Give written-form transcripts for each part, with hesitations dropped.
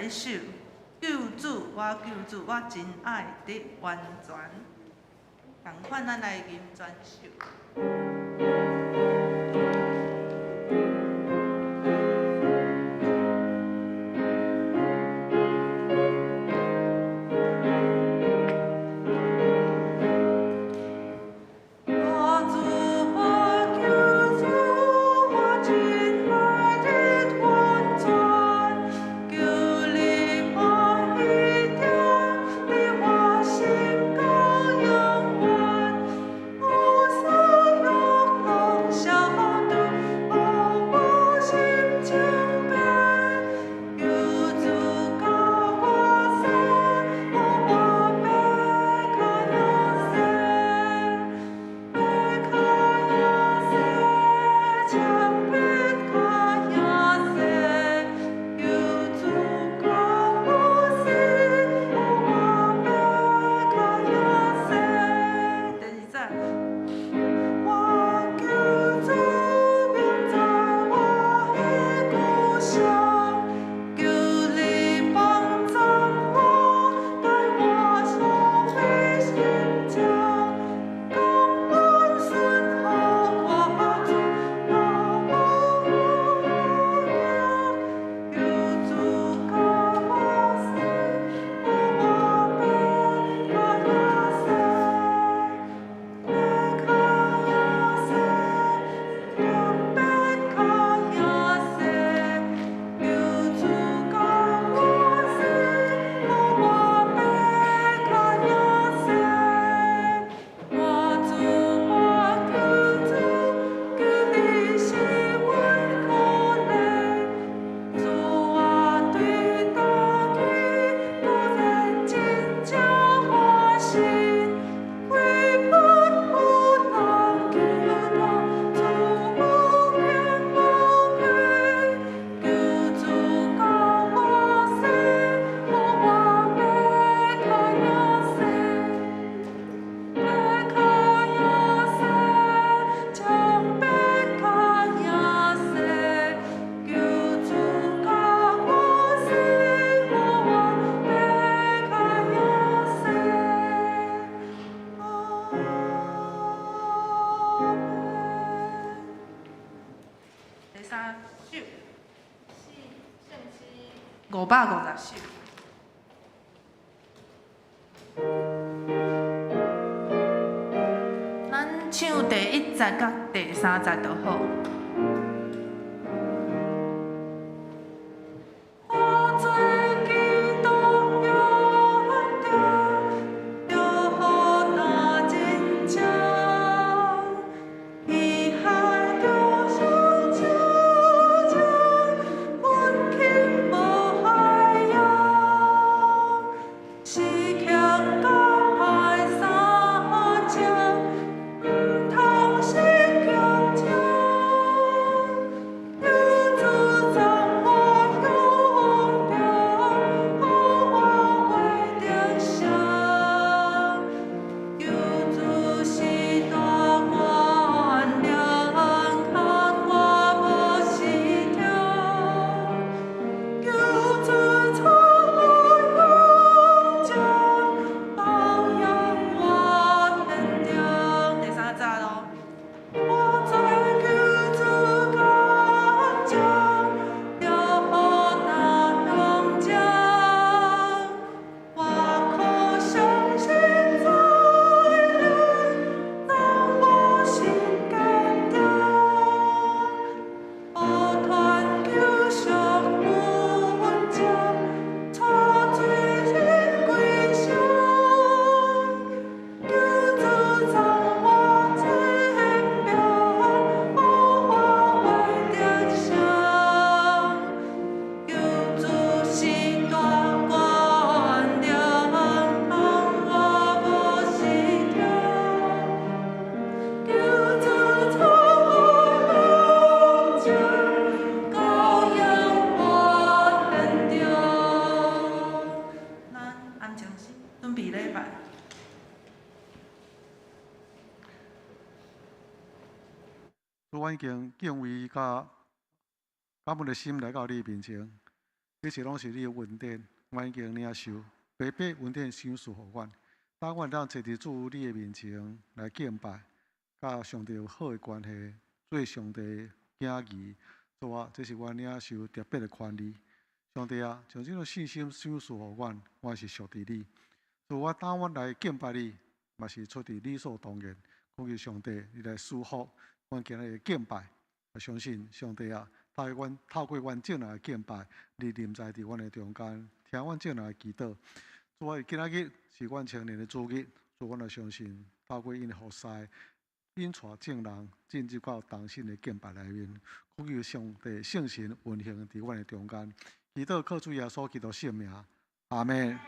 一首，救主，我救主，我真愛得完全。仝款，咱來吟全首。我主我救主，我真愛得完全，求你歡喜聽，你我心到永遠，有所欲攏消除，予我心清白，求主教我洗，予我白較猶細。白較猶細，清白較猶細，求主教我洗，予我白較猶細。第二節，我救主明在我的故鄉，求你幫助我，帶我收回心情，感恩順予我主，若無求主教我洗，予我白較猶細，白較猶細，清白較猶細，求主教我洗，予我白較猶細。我主我救主，求你是阮可憐，主我對倒去，固然真正歡喜，非不有人求討，主有權無愧，求主教我洗，予我白較猶細。白較猶細，清白較猶細，求主教我洗，予我白較猶細。阿們。第三首，聖詩550首。咱唱第一節佮第三節就好。我做基督約定，著予那真正，伊海中相相情，阮輕無海洋，時刻甲歹三情，毋通失強情。求主藏我胸中，予我袂得勝。求主是大權能，看我無失痛。求主賜我勇將，保養我堅定。第三節咯。我做救主感情，著予那勇將，我可相信在你，讓我心堅定。抱團救贖阮將，帶罪人歸上。求主藏我前邊，予我袂得勝。求主是大權能，看我無失痛。求主賜我勇將，教養我堅定。咱安靜心，準備禮拜。主，阮已經敬畏佮感恩的心來到你面前，一切攏是你的恩典，阮已經領受，白白恩典賞賜予阮。當阮當坐佇主你的面前來敬拜，佮上帝有好的關係，做上帝的囝兒，主啊，這是阮領受特別的權利。上帝啊，將這個信心賞賜予阮，阮是屬佇你。主啊，當阮來敬拜你，嘛是出佇理所當然。懇求上帝，你來賜福阮今日的敬拜。我相信上帝啊，透過阮眾人的敬拜，你臨在佇阮的中間，聽阮眾人的祈禱。主啊，今仔日是阮青年的主日，主，阮也相信透過𪜶的服侍，引帶眾人進入到同心的敬拜內面，懇求上帝聖神運行佇阮的中間。祈禱靠主耶穌基督聖名，阿們。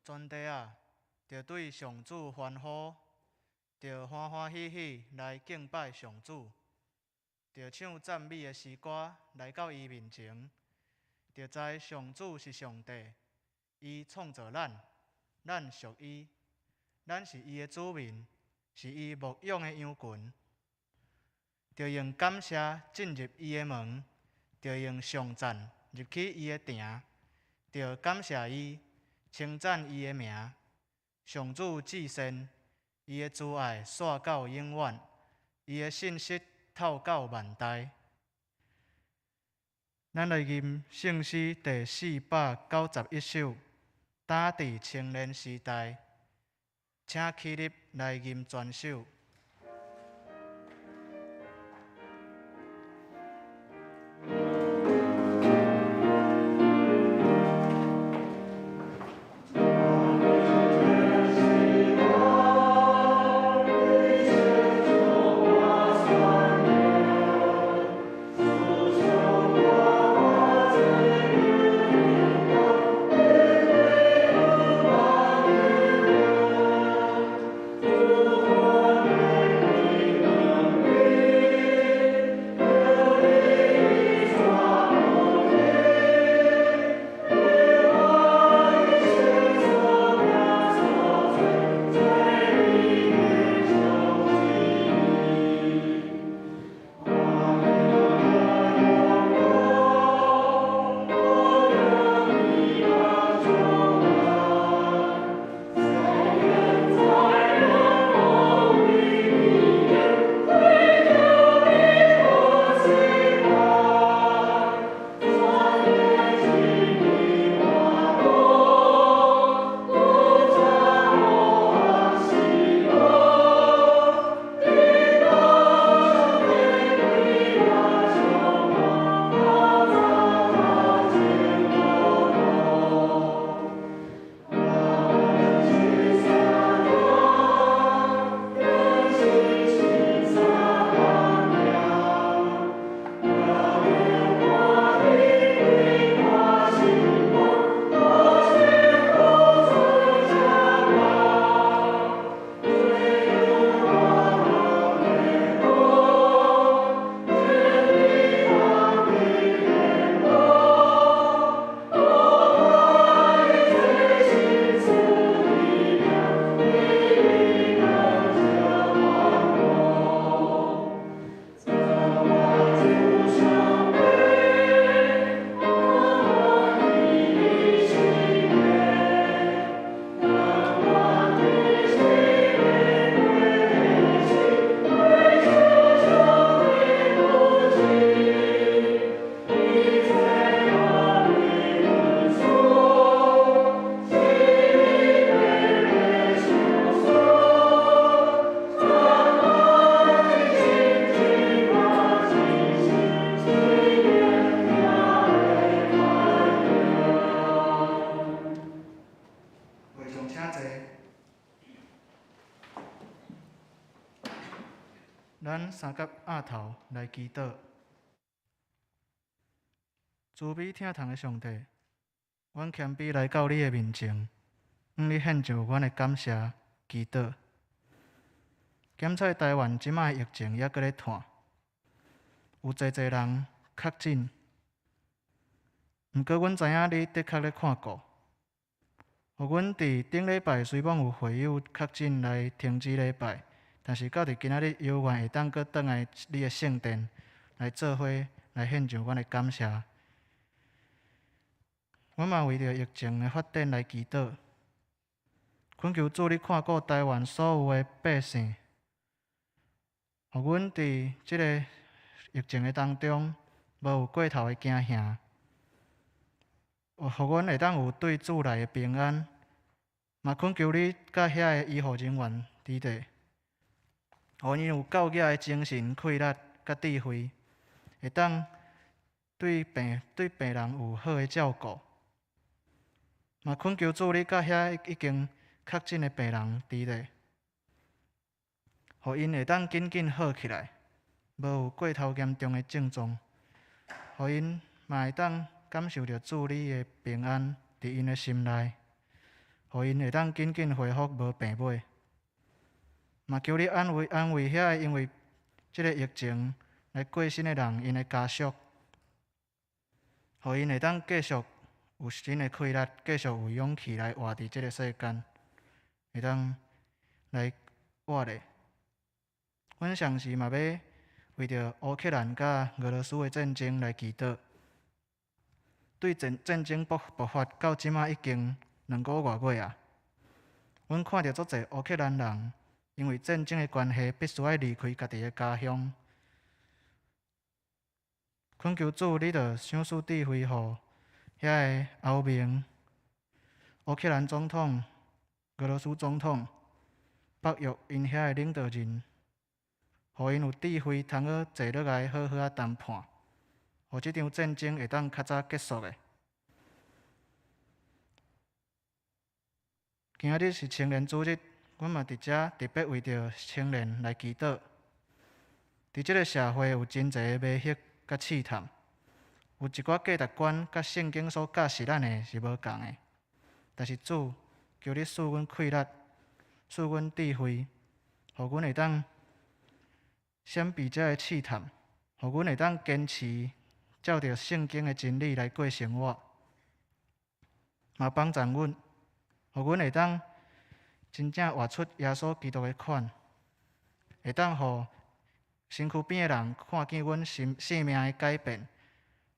全地啊，著對上主歡呼，著歡歡喜喜來敬拜上主，著唱讚美的詩歌來到伊面前，著知上主是上帝，伊創造咱，咱屬伊，咱是伊的子民，是伊牧養的羊群。著用感謝進入伊的門，著用頌讚入去伊的埕，著感謝伊，稱讚伊的名。上主至善，伊的慈愛紲到永遠，伊的信實透到萬代。咱來吟聖詩第491首，擔佇青年時代，請起立來吟全首。會眾請坐。咱三甲鴨頭來祈禱。慈悲疼痛的上帝，阮謙卑來到你的面前，向你獻上阮的感謝祈禱。檢測台灣這擺疫情猶閣咧湠，有濟濟人確診，毋過阮知影你的確咧看顧。予阮佇頂禮拜雖罔有會友確診來停止禮拜，但是到佇今仔日猶原會當閣轉來你的聖殿來做伙來獻上阮的感謝。阮嘛為著疫情的發展來祈禱，懇求主你看顧台灣所有的百姓，予阮佇這个疫情的當中，無有過頭的驚嚇，予阮會當有對主內的平安。嘛懇求你佮遐个醫護人員佇咧，予𪜶有夠額的精神、氣力、佮智慧，會當對病人有好的照顧。嘛懇求主你佮遐已經確診的病人佇咧，予𪜶會當緊緊好起來，無有過頭嚴重的症狀，予𪜶嘛會當感受著主你的平安佇𪜶的心內，予𪜶會當緊緊恢復無病尾。嘛求你安慰安慰遐个因為這个疫情來過身的人，𪜶的家屬，予𪜶會當繼續有新的氣力，繼續有勇氣來活佇這个世間，會當來活咧。阮同時嘛欲為著烏克蘭佮俄羅斯的戰爭來祈禱。對戰爭爆發到這馬已經2個外月啊！阮看著足濟烏克蘭人因為戰爭的關係，必須愛離開家己的家鄉。懇求主，你著賞賜智慧予遐个歐盟、烏克蘭總統、俄羅斯總統、北約𪜶遐个領導人，予𪜶有智慧，通好坐落來好好仔談判，予這場戰爭會當較早結束的。今仔日是青年主日，阮嘛佇遮特別為著青年來祈禱。佇這个社會有真濟的迷惑佮試探，有一寡價值觀佮聖經所教示咱的是無仝的。但是主，求你賜阮氣力，賜阮智慧，予阮會當閃避這个試探，予阮會當堅持照著聖經的真理來過生活，嘛幫助阮，予阮會當真正活出耶穌基督的款，會當予身軀邊的人看見阮生命的改變，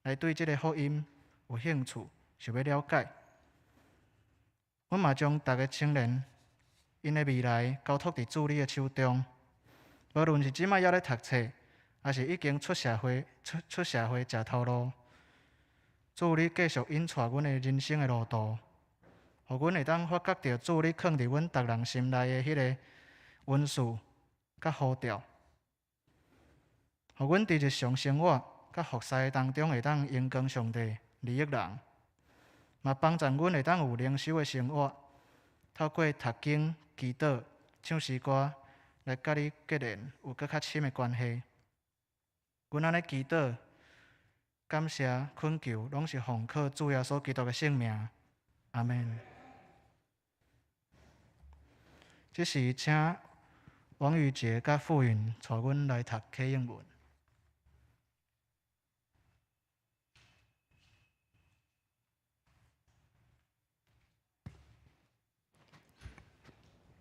來對這个福音有興趣，想欲了解。阮嘛將逐个青年𪜶的未來交託佇主你的手中，無論是這擺猶咧讀冊，抑是已經出社會食頭路，主你繼續引帶阮的人生的路途，予阮會當發覺著主你囥佇阮逐人心內的彼个恩賜佮呼召，予阮佇日常生活佮服侍當中會當榮光上帝，利益人，嘛幫助阮會當有靈修的生活，透過讀經、祈禱、唱詩歌來佮你結連有閣較深的關係。阮按呢祈禱、感謝、懇求，攏是奉靠主耶穌基督的聖名。阿們。這時請王宇傑佮傅雲帶阮來讀啟應文。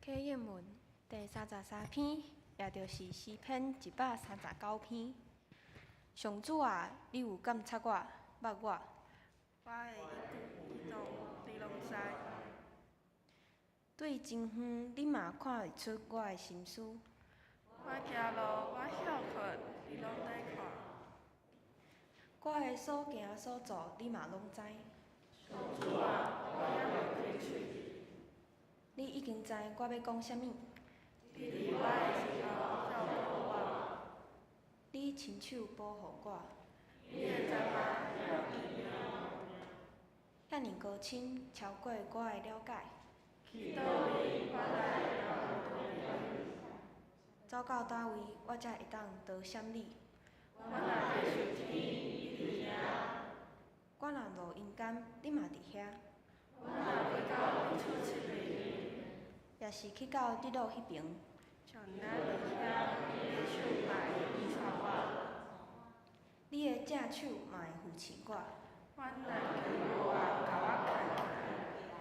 啟應文第33篇，也就是詩篇139篇。上主啊，你有監察我，捌我。我的一舉一動，你攏知。對真遠，你嘛看會出我的心思。我行路，我歇睏，你攏佇看。我的所行所做，你嘛攏知。上主啊，我猶未開喙，你已經知我欲講啥物。你佇我的前頭教導我。你親手保護我。你的責罰遐奇妙，遐爾高深，超過我的了解。去佗位，我才會當逃離你？走到佗位，我才會當逃閃你？我若爬上天，你佇遐；我若落陰間，你嘛佇遐。我若飛到日出這邊，抑是去到日落彼爿，像咱佇遐，你的手嘛會引帶我。你的正手嘛會扶持我。阮若求母仔共我牽起來，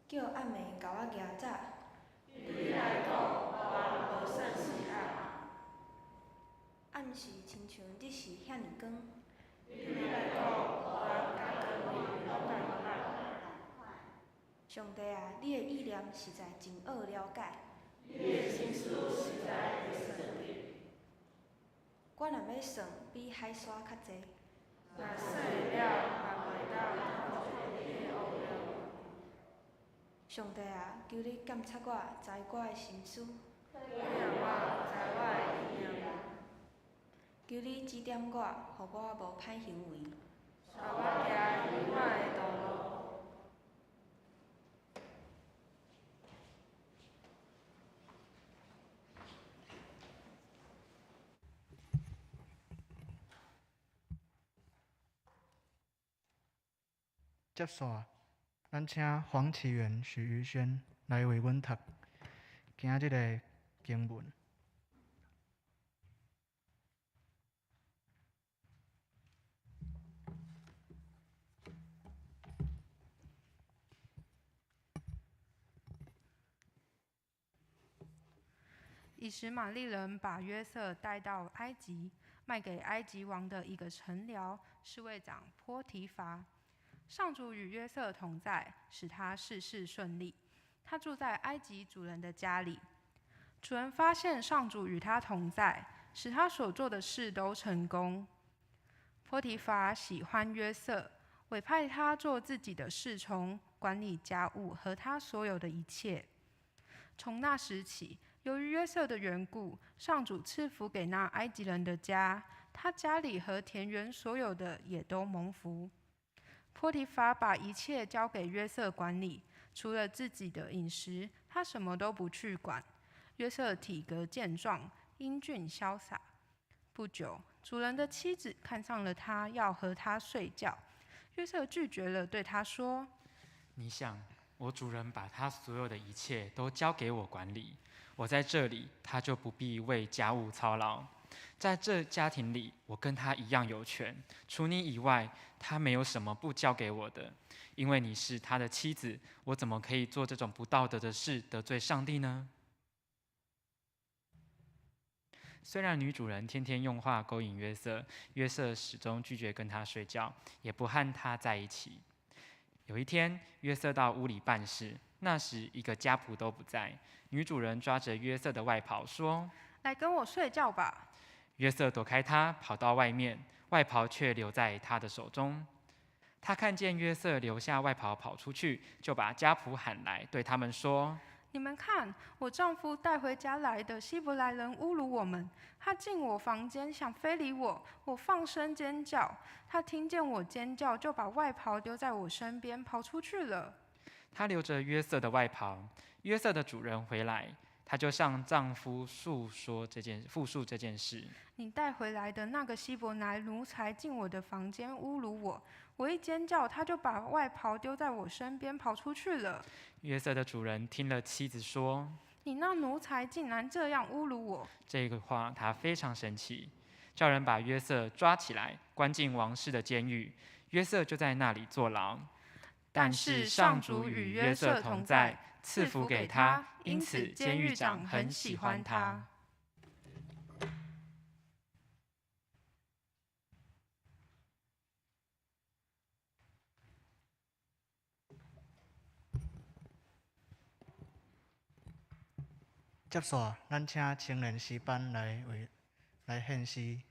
叫暗暝共我夯早。對你來講，黑無算是暗。暗時親像日時遐爾光。對你來講，黑佮光明攏仝款。上帝啊，你的意念實在真奧了解。你的心思實在會算得。我若欲算，比海沙較濟。若算會了，嘛袂當看透你的奧妙。上帝啊，求你監察我，知我的心思。考驗我，知我的意念。求你指點我，予我無歹行為。帶我行永遠的道路。接續，咱請黃啟源、許瑜軒來為阮讀今仔日的經文。以實瑪利人把約瑟帶到埃及，賣給埃及王的一個臣僚侍衛長波提乏。上主與約瑟同在，使他事事順利。他住在埃及主人的家裡。主人發現上主與他同在，使他所做的事都成功。波提乏喜歡約瑟，委派他做自己的侍從，管理家務和他所有的一切。從那時起，由於約瑟的緣故，上主賜福給那埃及人的家，他家裡和田園所有的也都蒙福。波提乏把一切交給約瑟管理，除了自己的飲食，他什麼都不去管。約瑟體格健壯，英俊瀟灑。不久，主人的妻子看上了他，要和他睡覺。約瑟拒絕了，對他說：你想，我主人把他所有的一切都交給我管理，我在這裡，他就不必為家務操勞。在這家庭裡，我跟他一樣有權，除你以外，他沒有什麼不交給我的。因為你是他的妻子，我怎麼可以做這種不道德的事，得罪上帝呢？雖然女主人天天用話勾引約瑟，約瑟始終拒絕跟她睡覺，也不和她在一起。有一天，約瑟到屋裡辦事，那時一個家僕都不在。女主人抓着約瑟的外袍說：來跟我睡覺吧。約瑟躲開她，跑到外面，外袍卻留在他的手中。他看見約瑟留下外袍跑出去，就把家僕喊來，對他們說：你們看，我丈夫帶回家來的希伯來人侮辱我們。他進我房間想非禮我，我放聲尖叫。他聽見我尖叫，就把外袍丟在我身邊，跑出去了。他留着約瑟的外袍。約瑟的主人回來，她就向丈夫復述這件事。你帶回來的那個希伯來奴才進我的房間侮辱我，我一尖叫，他就把外袍丟在我身邊，跑出去了。約瑟的主人聽了妻子說：你那奴才竟然這樣侮辱我！這個話他非常生氣，叫人把約瑟抓起來，關進王室的監獄。約瑟就在那裡坐牢。但是上主與約瑟同在，賜福給他，因此監獄長很喜歡他。接續，咱請青年詩班來為來獻詩。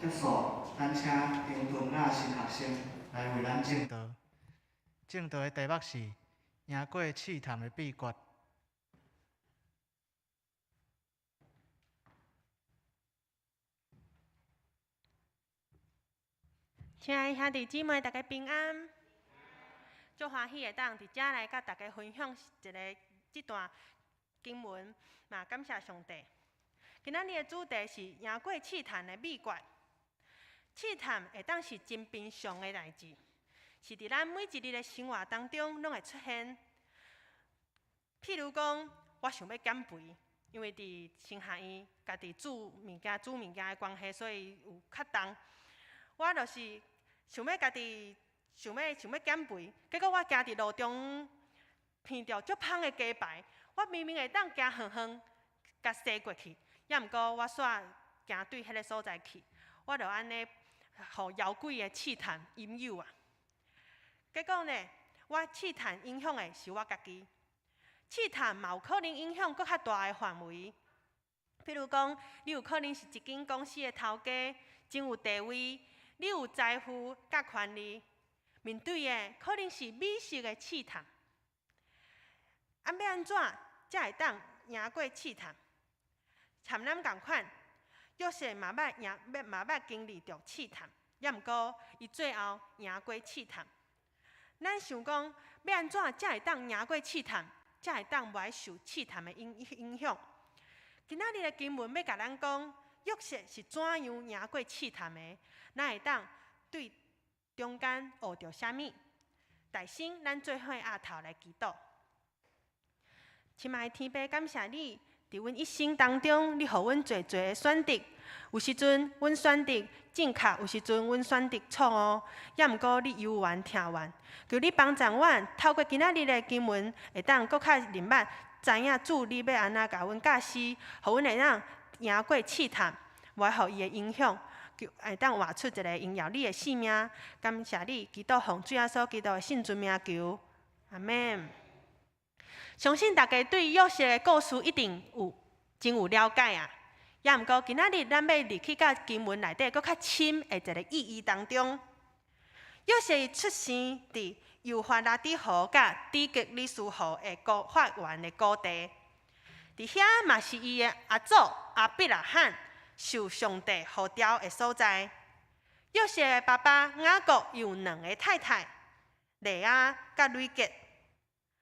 结束，咱请张敦雅新学生来为咱证道。证道的题目是赢过试探的秘诀。亲爱的兄弟姊妹，大家平安。足欢喜会当伫遮来佮大家分享一个这段经文，嘛感谢上帝。今仔日的主题是赢过试探的秘诀。试探会当是真平常的代志，是伫咱每一日的生活当中拢会出现。譬如讲，我想欲减肥，因为伫神学院家己煮物件、煮物件的关系，所以有较重。我就是想欲家己想欲想欲减肥，结果我行伫路中闻著足芳的鸡排，我明明会当行远远共驶过去，抑毋过我煞行对彼个所在去，我就按呢予妖鬼的试探引诱啊。结果呢，我试探影响的是我家己，试探嘛有可能影响阁较大的范围。譬如讲，你有可能是一间公司的头家，真有地位，你有财富佮权力，面对的可能是美食的试探。啊，欲按怎才会当赢过试探？参咱仝款，约瑟嘛捌赢，嘛捌经历著试探，抑毋过伊最后赢过试探。咱想讲，欲按怎才会当赢过试探，才会当袂受试探的影响？今仔日的经文欲共咱讲，约瑟是怎样赢过试探的？咱会当对中间学著啥物？大先，咱做伙徛头来祈祷。亲爱的天父，感谢你，伫阮一生当中，你予阮济济的选择。有时阵阮选择正确，有时阵阮选择错误。抑毋过你犹原疼阮，求你帮助阮，透过今仔日的经文，会当阁较认捌，知影主你欲按怎共阮教示，予阮会当赢过试探，袂予伊的影响，会当活出一个荣耀你的生命。感谢你，祈祷奉主耶稣基督的圣尊名求，阿们。相信大家对约瑟的故事一定有真有了解啊！抑毋过今仔日咱欲入去到经文内底阁较深的一个意义当中。约瑟伊出生伫幼发拉底河佮底格里斯河的高发源的谷地，伫遐嘛是伊的阿祖亚伯拉罕受上帝呼召的所在。约瑟的爸爸雅各有两个太太，利亚佮吕结。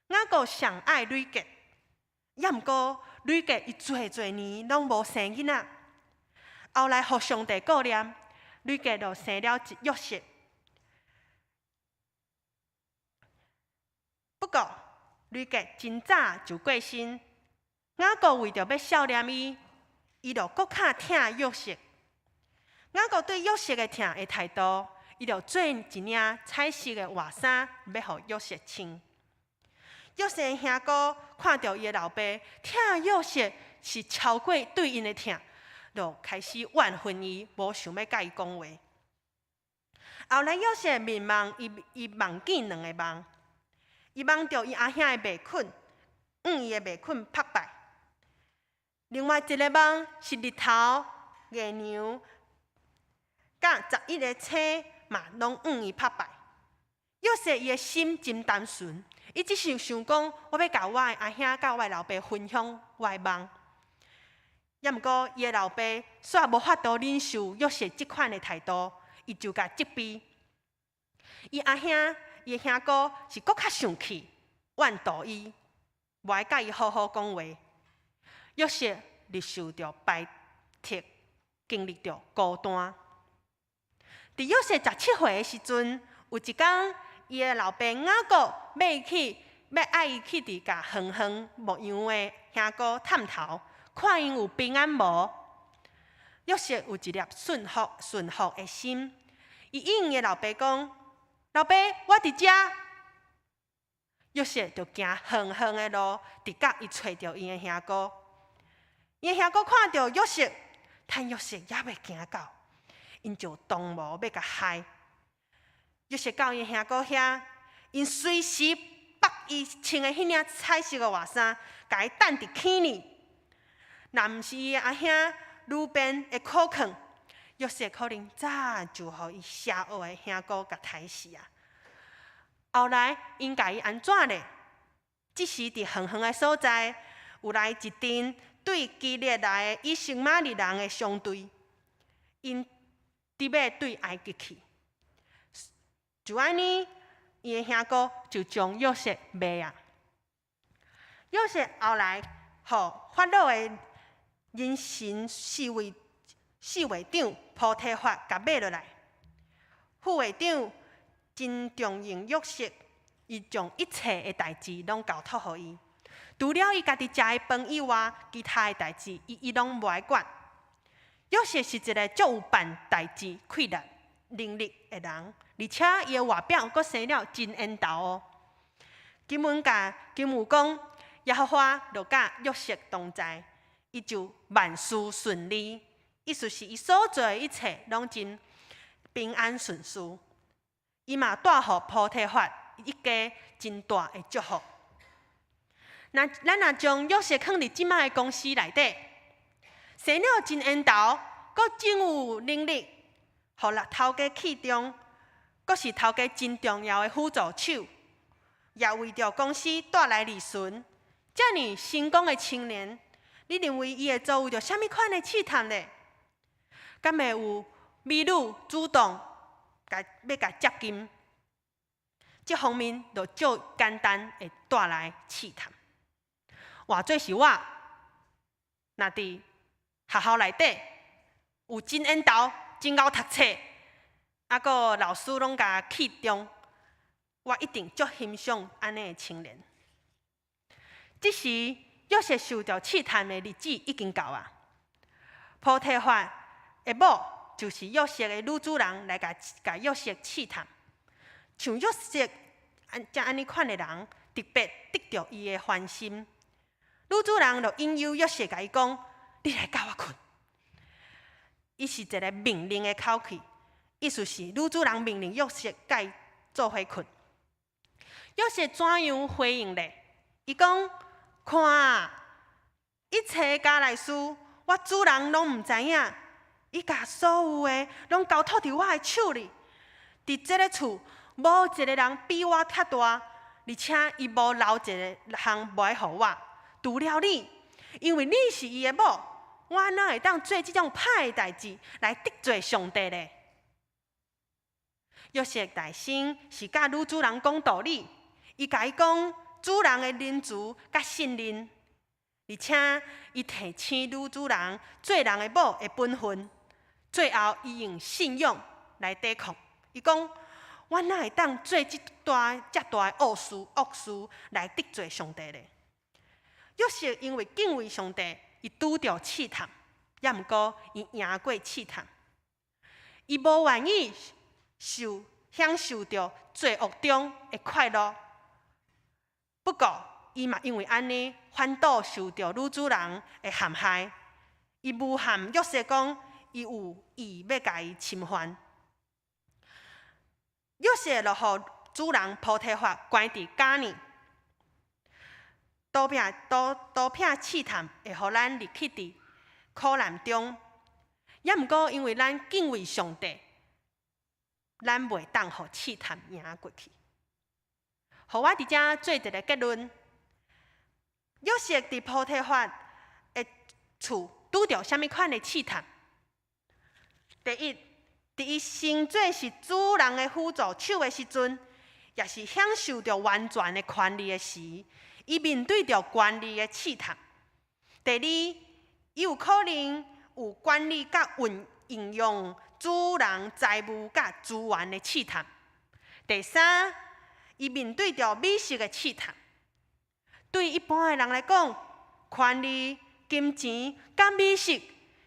雅各上爱吕结，抑毋过吕结伊济济年拢无生囡仔。后来予上帝顾念，吕结就生了一约瑟。不过吕结真早就过身，雅各为著欲孝念伊，伊就阁较疼约瑟。雅各对约瑟的疼的态度，伊就做一领彩色的外衫，欲予约瑟穿。约瑟的兄哥看著伊的老爸疼约瑟是超过对𪜶的疼，就开始怨恨伊，无想欲佮伊讲话。后来约瑟眠梦，伊梦见两个梦，伊梦著伊阿兄的袂困，向伊的袂困拍败。另外一个梦是日头、月娘、佮11个星嘛，拢向伊拍败。约瑟伊的心真单纯，伊只是想讲，我欲共我的阿兄佮我的老爸分享我的梦。抑毋过伊的老爸煞无法度忍受约瑟这款的态度，伊就共责备。伊阿兄、伊的兄哥是阁较生气，怨妒伊，无爱佮伊好好讲话。约瑟就受著排斥，经历著孤单。伫约瑟17岁的时阵，有一工，伊的老爸雅各欲伊去，欲爱伊去伫共远远牧羊的兄哥探头，看𪜶有平安无。约瑟有一粒顺服、顺服的心，伊应伊的老爸讲：“老爸，我伫遮。”约瑟就行远远的路，直到伊揣著𪜶的兄哥。𪜶的兄哥看著约瑟，趁约瑟犹未行到，𪜶就图谋欲共害。约瑟到𪜶兄哥遐，𪜶随时剥伊穿的彼领彩色的外衫，共伊掷伫坑里。若毋是伊的阿兄流便会苦劝，約瑟可能早就予伊邪惡的兄哥共刣死啊。後來𪜶共伊按怎咧？這時佇遠遠的所在，有來一陣對基列來的以實瑪利人的商隊，𪜶佇欲對埃及去。就按呢，伊的兄哥就將約瑟賣啊。約瑟後來，予法老的人身侍衛長波提乏共買落來。副會長真重用約瑟，伊將一切的代誌攏交託予伊。除了伊家己食的飯以外，其他的代誌伊攏無愛管。約瑟是一个足有辦代誌氣力能力的人，而且伊的外表閣生了真緣投哦。經文共經文講，耶和華就佮約瑟同在，伊就萬事順利，意思是伊所做的一切攏真平安順遂。伊嘛帶予波提乏一家真大的祝福。那咱若將約瑟囥佇這擺的公司內底，生了真緣投，閣真有能力，予人頭家器重，閣是頭家真重要的輔助手，也為著公司帶來利潤。遮爾成功的青年，你認為伊會遭遇著啥物款的試探咧？敢會有美女主動共欲共接近？這方面就足簡單會帶來試探。換做是我，若佇學校內底有真緣投、真𠢕讀冊，啊，閣老師攏共器重，我一定足欣賞按呢的青年。這時，約瑟受著試探的日子已經到啊。波提乏的某就是約瑟的女主人來共共約瑟試探，像約瑟按這按呢款的人，特別得著伊的歡心。女主人就引誘約瑟，共伊講：“你來佮我睏。”伊是一个命令的口氣，意思是女主人命令約瑟佮伊做伙睏。約瑟怎樣回應咧？伊講：看啊，一切家內事，我主人攏毋知影，伊共所有的攏交託佇我的手裡。佇這个厝，無一个人比我較大，而且伊無留一个項無愛予我，除了你，因為你是伊的某，我哪會當做這種歹的代誌來得罪上帝咧？約瑟內心是佮女主人講道理，伊共伊講主人的仁慈佮信任，而且伊提醒女主人做人的某的本分。最後，伊用信仰來抵抗。伊講：我哪會當做這大遮大的惡事來得罪上帝咧？約瑟因為敬畏上帝，伊拄著試探，也毋過伊贏過試探。伊無願意享受著罪惡中的快樂。不過，伊嘛因為按呢，反倒受著女主人的陷害。伊誣陷約瑟講，伊有意欲共伊侵犯。約瑟就予主人波提乏關佇監裡。逃避試探會予咱入去佇苦難中，也毋過因為咱敬畏上帝，咱袂當予試探贏過去。予我佇遮做一个結論：約瑟佇波提乏的厝拄著啥物款的試探？第一，佇伊身做是主人的輔助手的時陣，也是享受著完全的權利的時，伊面對著權力的試探。第二，伊有可能有管理佮運應用主人財物佮資源的試探。第三，伊面對著美食的試探。對一般的人來講，權力、金錢佮美食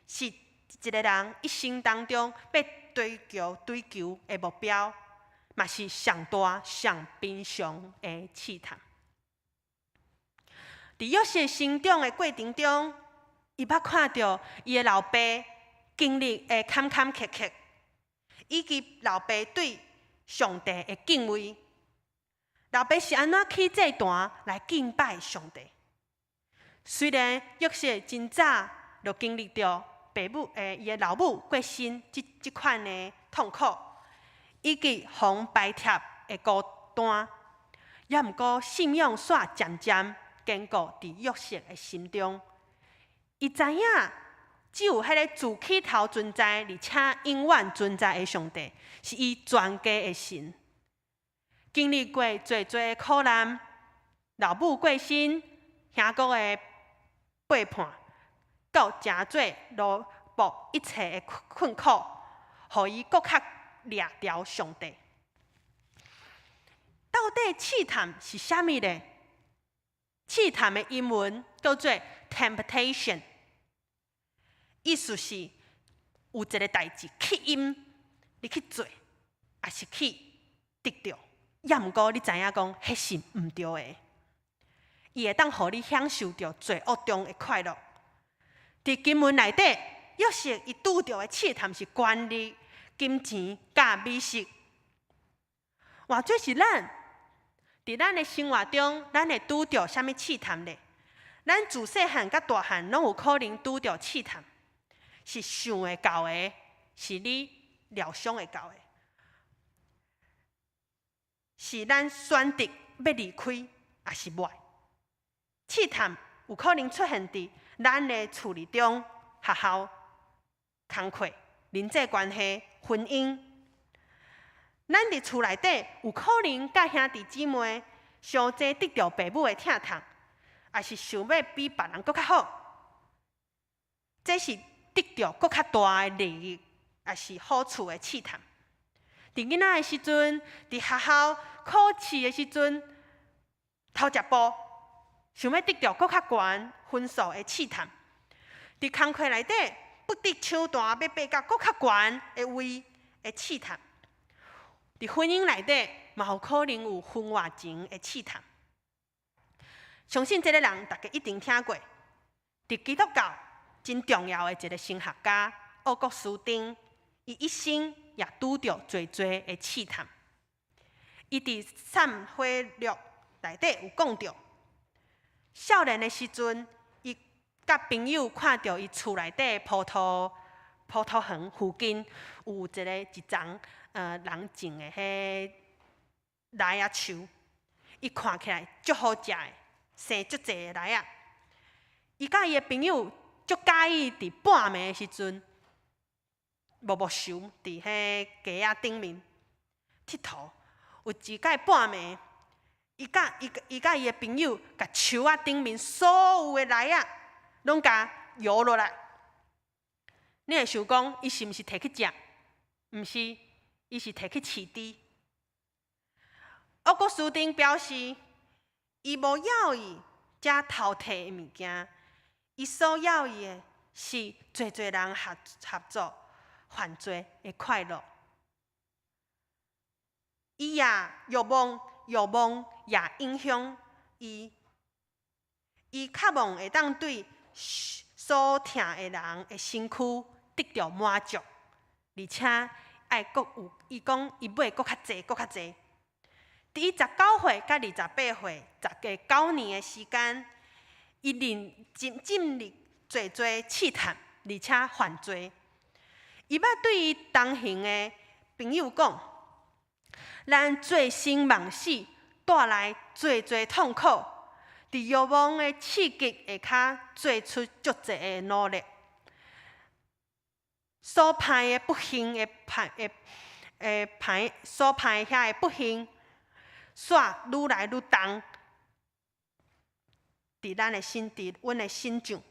是一个人一生當中欲追求的目標，嘛是上大、上平常的試探。佇約瑟成長的過程中，伊捌看著伊的老爸經歷的坎坎坷坷，以及老爸對上帝的敬畏。老爸是按怎起祭壇來敬拜上帝？雖然約瑟真早就經歷著爸爸母欸伊的老母過身這這款的痛苦，以及予排斥的孤單，猶毋過信仰煞漸漸堅固佇約瑟的心中。伊知影只有彼个自起頭存在，而且永遠存在的上帝，是伊全家的神。經歷過濟濟的苦難，老母過身，兄哥的背叛，到成做奴僕一切的困苦，予伊閣較掠牢上帝。到底試探是啥物呢？試探的英文叫做 temptation，意思是有一个代誌吸引你去做，抑是去得著。猶毋過你知影講，彼是毋對的。伊會當予你享受著罪惡中的快樂。佇經文內底，約瑟伊拄著的試探是權力、金錢佮美食。換做是咱，佇咱的生活中，咱會拄著啥物試探呢？咱自細漢佮大漢，攏有可能拄著試探，是想會到的，是你料想會到的，是咱選擇欲離開，抑是袂？試探有可能出現佇咱的厝裡中、學校、工課、人際關係、婚姻。咱佇厝內底有可能佮兄弟姊妹傷濟得著父母的疼痛，抑是想欲比別人閣較好，這是得著閣較大的利益，抑是好處的試探。佇囡仔的時陣，佇學校考試的時陣，偷食步，想欲得著閣較懸分數的試探。佇工課內底，不擇手段欲爬到閣較懸的位的試探。佇婚姻內底，嘛有可能有婚外情的試探。相信這个人，大家一定聽過。佇基督教真重要的一个神學家奧古斯丁，伊一生也拄著濟濟的試探。伊佇懺悔錄內底有講著，少年的時陣，伊佮朋友看著伊厝內底葡萄園附近有一叢人種的彼梨仔樹，伊看起來足好食的，生足濟的梨仔。伊佮伊的朋友足佮意佇半暝的時陣，摸摸樹佇彼街仔頂面𨑨迌。有一擺半暝，伊佮伊的朋友，共樹仔頂面所有的梨仔，攏共搖落來。你會想講，伊是毋是提去食？毋是，伊是提去飼豬。奧古斯丁表示，伊無要伊遮偷提的物件，伊所要伊的是濟濟人合作犯罪的快樂。伊也欲望，欲望也影響伊。伊渴望會當對所疼的人的身軀得著滿足，而且愛閣有，伊講伊欲閣較濟，閣較濟。佇伊19歲佮28歲，十個9年的時間，伊認進進入濟濟試探，而且犯罪。伊捌對伊同行的朋友講：咱醉生夢死，帶來濟濟痛苦，佇欲望的刺激下跤，做出足濟的努力，所盼的不幸的盼的的盼，所盼遐的不幸，煞愈來愈重，佇咱的心，佇阮的身上。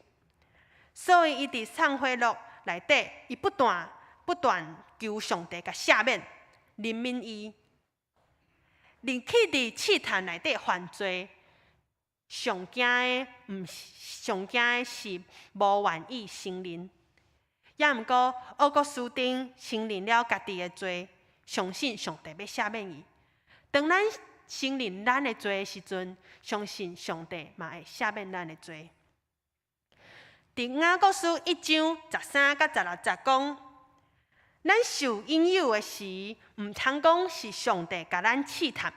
所以，伊佇懺悔錄內底，伊不斷不斷求上帝共赦免、憐憫伊。入去佇試探內底犯罪，上驚的毋是上驚的是無願意承認。也毋過，奧古斯丁承認了家己的罪，相信上帝欲赦免伊。當咱承認咱的罪的時陣，相信上帝嘛會赦免咱的罪。佇雅各書1章13佮16節講，咱受引誘的時，毋通講是上帝共咱試探，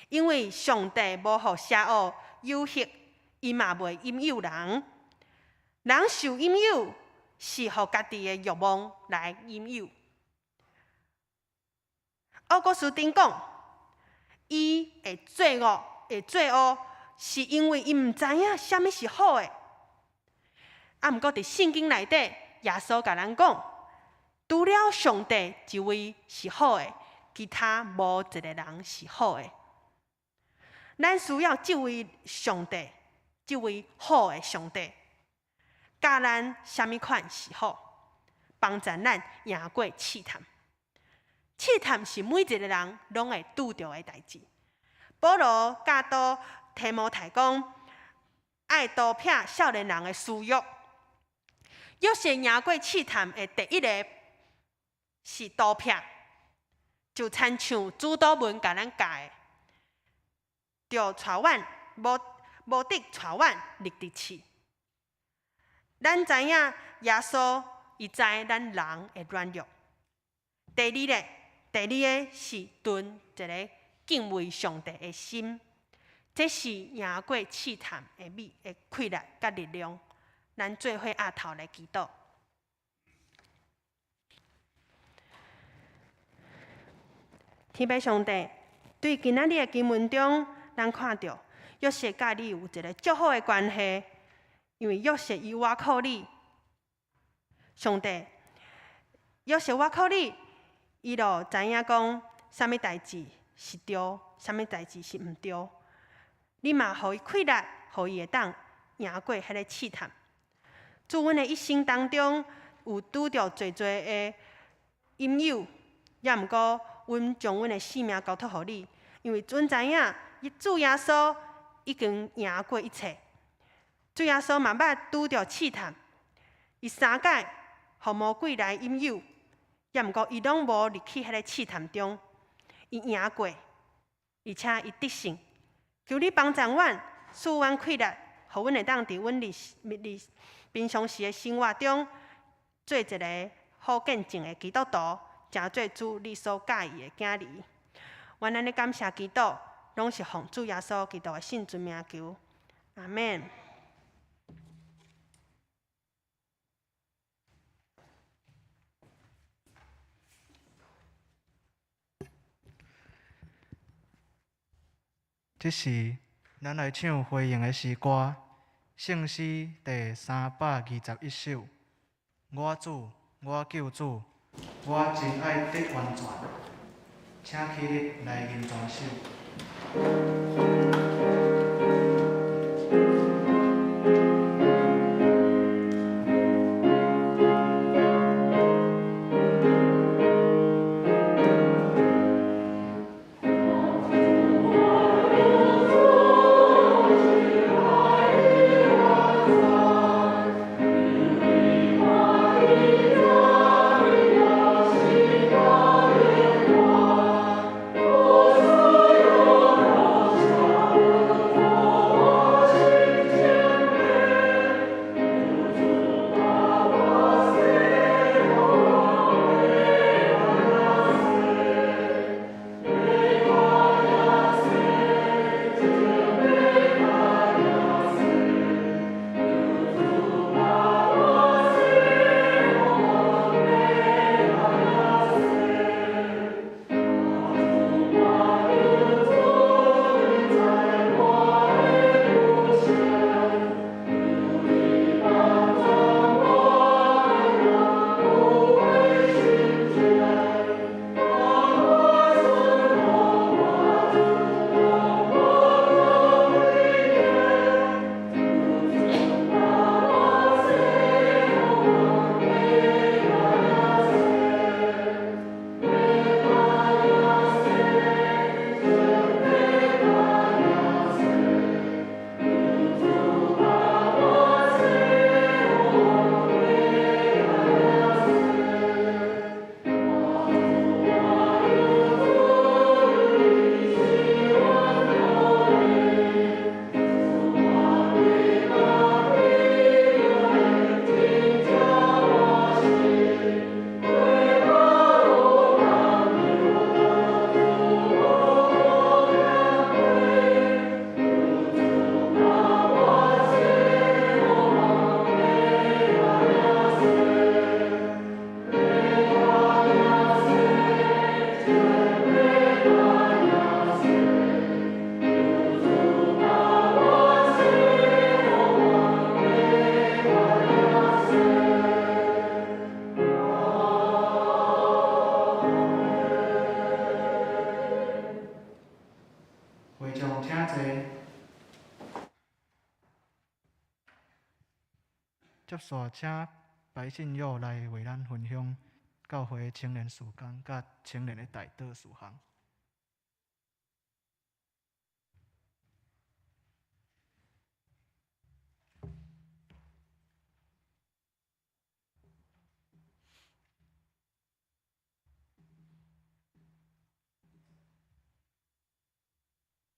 因為上帝無予邪惡誘惑，伊嘛袂引誘人。人受引誘，是予家己的欲望來引誘。奧古斯丁講，伊會作惡，會作惡，是因為伊毋知影啥物是好的。啊，毋過佇聖經內底，耶穌共咱講，除了上帝一位是好的，其他無一个人是好的。咱需要這位上帝，這位好的上帝，教咱啥物款是好，幫助咱贏過試探。試探是每一个人攏會拄著的代誌。保羅教導提摩太講，愛逃避少年人的私欲。約瑟贏過試探的第一个是逃避，就親像主禱文共咱教的，著帶阮無無得帶阮入佇試。咱知影耶穌伊知咱人的軟弱。第二个是存一个敬畏上帝的心，這是贏過試探的美的氣力佮力量。咱做伙徛頭來祈禱。天父上帝，對今仔日的經文中，咱看著約瑟佮你有一个足好的關係，因為約瑟伊倚靠你，上帝，約瑟倚靠你，伊就知影講啥物代誌是對，啥物代誌是毋對。你嘛予伊氣力，予伊會當贏過彼个試探。主，阮的一生當中有拄著濟濟的引誘，也毋過阮將阮的性命交託予你，因為阮知影，主耶穌已經贏過一切。主耶穌嘛捌拄著試探，伊三擺予魔鬼來引誘，也毋過伊攏無入去彼个試探中，伊贏過，而且伊得勝。求你幫助阮，賜阮氣力，予阮會當佇阮日日平常時的生活中，做一个好見證的基督徒，成做主你所佮意的囝兒。阮按呢感謝祈禱，攏是奉主耶穌基督的聖尊名求，阿們。這時，咱來唱回應的詩歌，聖詩第321首。我主，我救主，我真愛得完全，請起立來認全首。我接續請白信佑來為咱分享教會青年事工佮青年的代禱事項。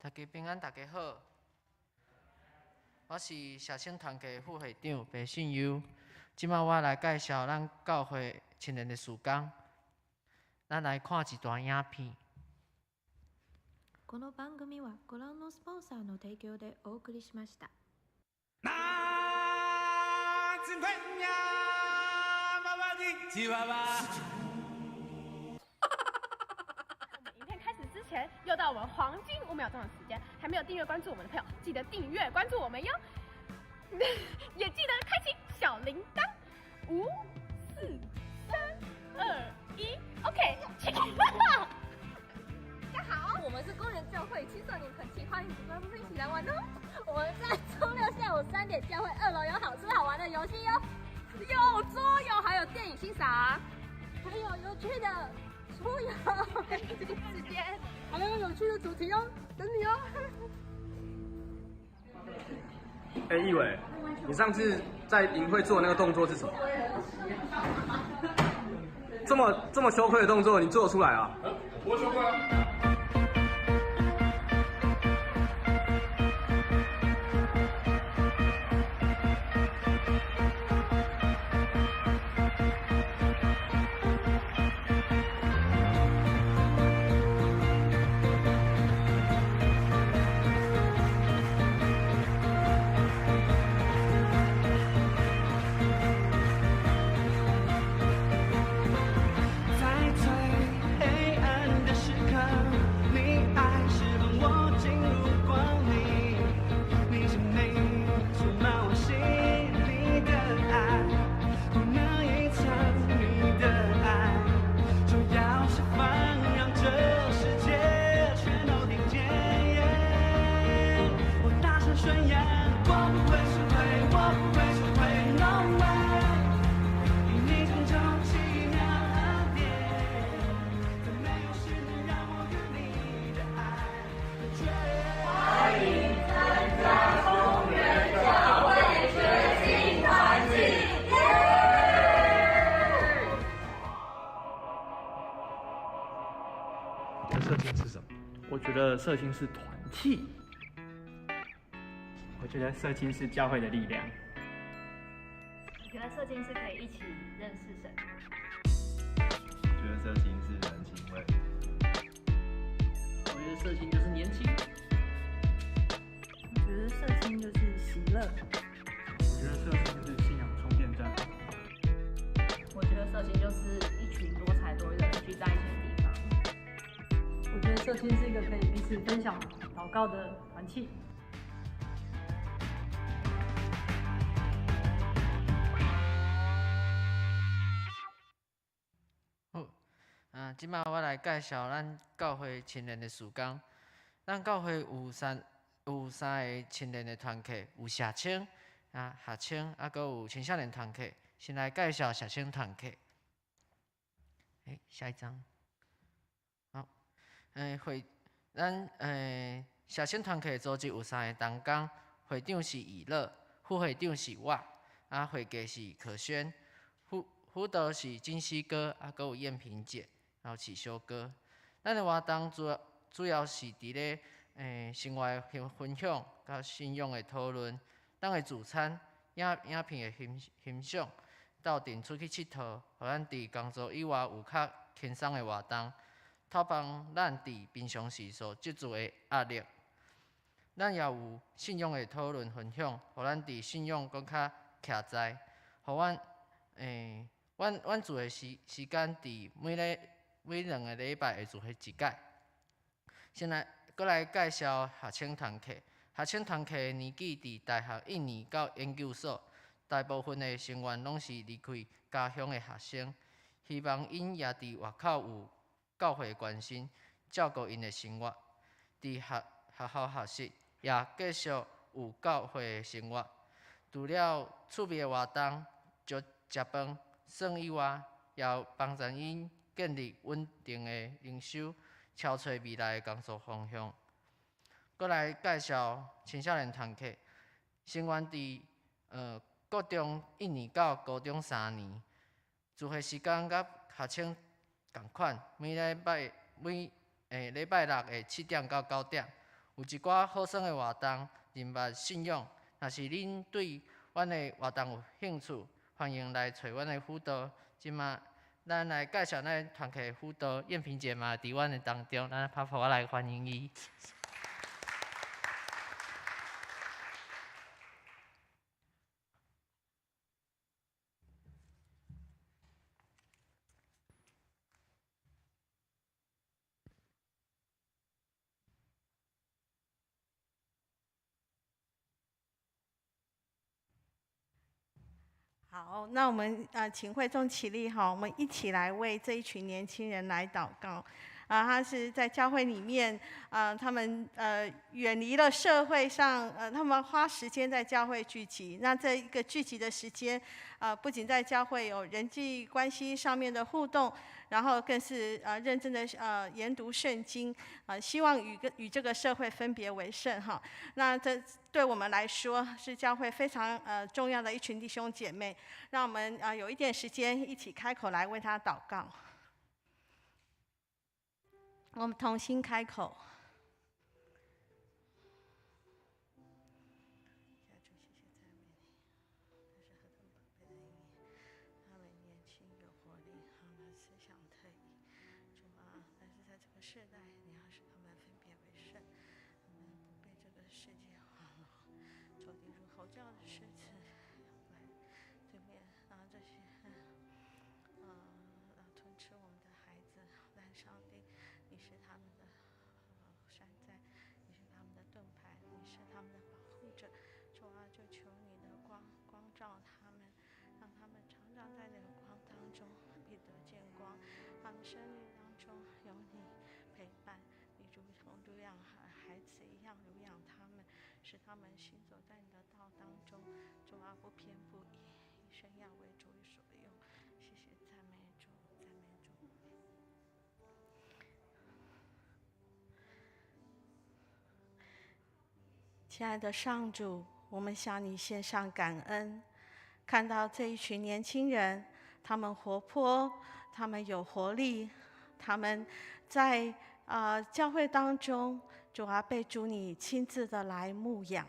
大家平安，大家好。我是社青团契副会长白信优。这摆我来介绍咱教会青年的事工。咱来看一段影片。この番組はご覧のスポンサーの提供でお送りしました。影片开始之前，又到我们黄金5秒钟的时间，还没有订阅关注我们的朋友，记得订阅关注我们哟，也记得开启小铃铛。五、四、三、二、一，OK，请。大家好，我们是公园教会青少年团契，欢迎主办们一起来玩哦。我们在周六下午3点，教会二楼有好吃好玩的游戏哟，有桌游，还有电影欣赏，还有有趣的出游时间，还有有趣的主题哦，等你哦。哎，义伟，你上次在营会做的那个动作是什么？這麼這麼羞愧的動作，你做得出來啊？我羞愧啊。在最黑暗的時刻，你愛是幫我進入光明，你是美，充滿我心裡的愛，不能隱藏你的愛，就要釋放，讓這世界全都聽見。我大聲宣揚，我不會羞愧，我不會羞愧，No way。因你成就奇妙恩典，再沒有事能讓我與你的愛隔絕。歡迎參加公園教會全新團契。你覺得社青是什麼？我覺得社青是團契。我覺得社青是教會的力量。我覺得社青是可以一起認識神。我覺得社青是人情味。我覺得社青就是年輕。我覺得社青就是喜樂。我覺得社青就是信仰充電站。我覺得社青就是一群多才多藝的人聚在一起的地方。我覺得社青是一個可以彼此分享禱告的團契。好，啊，這擺我來介紹咱教會青年的事工。咱教會有三个青年的團契，有社青、啊學青，啊閣有青少年團契。先來介紹社青團契。欸，下一張。好，會咱社青團契的組織有三个同工，會長是以樂，副會長是我，啊會計是可軒，輔導是金熙哥，啊閣有燕萍姐，然後啟修哥。咱的活動主要是佇咧生活的分享，佮信仰的討論。咱的聚餐、影片的欣賞，鬥陣出去𨑨迌，予咱佇工作以外有較輕鬆的活動，透放咱佇平常時所積聚的壓力。咱也有信仰的討論分享，予咱佇信仰閣較徛在，予阮阮聚的時間佇每2個禮拜會聚會一擺。先來，閣來介紹學青團契。學青團契的年紀佇大學一年到研究所，大部分的成員攏是離開家鄉的學生，希望𪜶也佇外口有教會關心，照顧𪜶的生活。佇學校學習，也繼續有教會的生活。除了趣味的活动、食食饭、耍以外，也有帮助𪜶建立稳定的灵修、超揣未来的工作方向。阁来介绍青少年团契，成员伫国中一年到高中三年，聚会时间佮学生仝款，每礼拜每礼拜六的7点到9点，有一寡好耍的活动，人脉信仰。若是恁对阮的活动有兴趣，欢迎来揣阮的辅导。这马咱来介绍咱团契辅导燕萍姐嘛，伫阮的当中，咱拍破来欢迎伊。好，那我们请会众起立哈，我们一起来为这一群年轻人来祷告。他是在教会里面，他们远离了社会上，他们花时间在教会聚集。那这一个聚集的时间，不仅在教会有人际关系上面的互动，然后更是认真的研读圣经，希望与这个社会分别为圣哈。那这对我们来说是教会非常重要的一群弟兄姐妹。让我们有一点时间一起开口来为他祷告。我们同心开口。生命当中有你陪伴，你如同乳养孩子一样乳养他们，使他们行走在你的道当中。主啊，不偏不倚，一生要为主所用。谢谢赞美主，赞美主。亲爱的上主，我们向你献上感恩，看到这一群年轻人，他们活泼。他们有活力，他们在教会当中，主啊，被主你亲自的来牧养，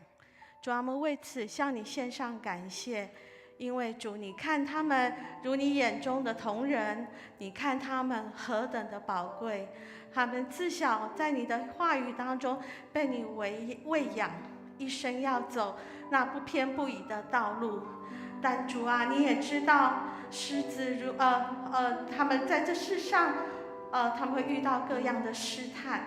主啊，我们为此向你献上感谢，因为主你看他们如你眼中的瞳人，你看他们何等的宝贵，他们自小在你的话语当中被你喂养，一生要走那不偏不倚的道路。但主啊，你也知道，狮子如他们在这世上，他们会遇到各样的试探。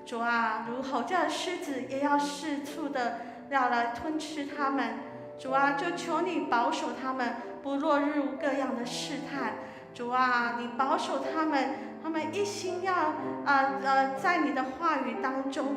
主啊，如吼叫的狮子，也要四处的要来吞吃他们。主啊，就求你保守他们，不落入各样的试探。主啊，你保守他们，他们一心要在你的话语当中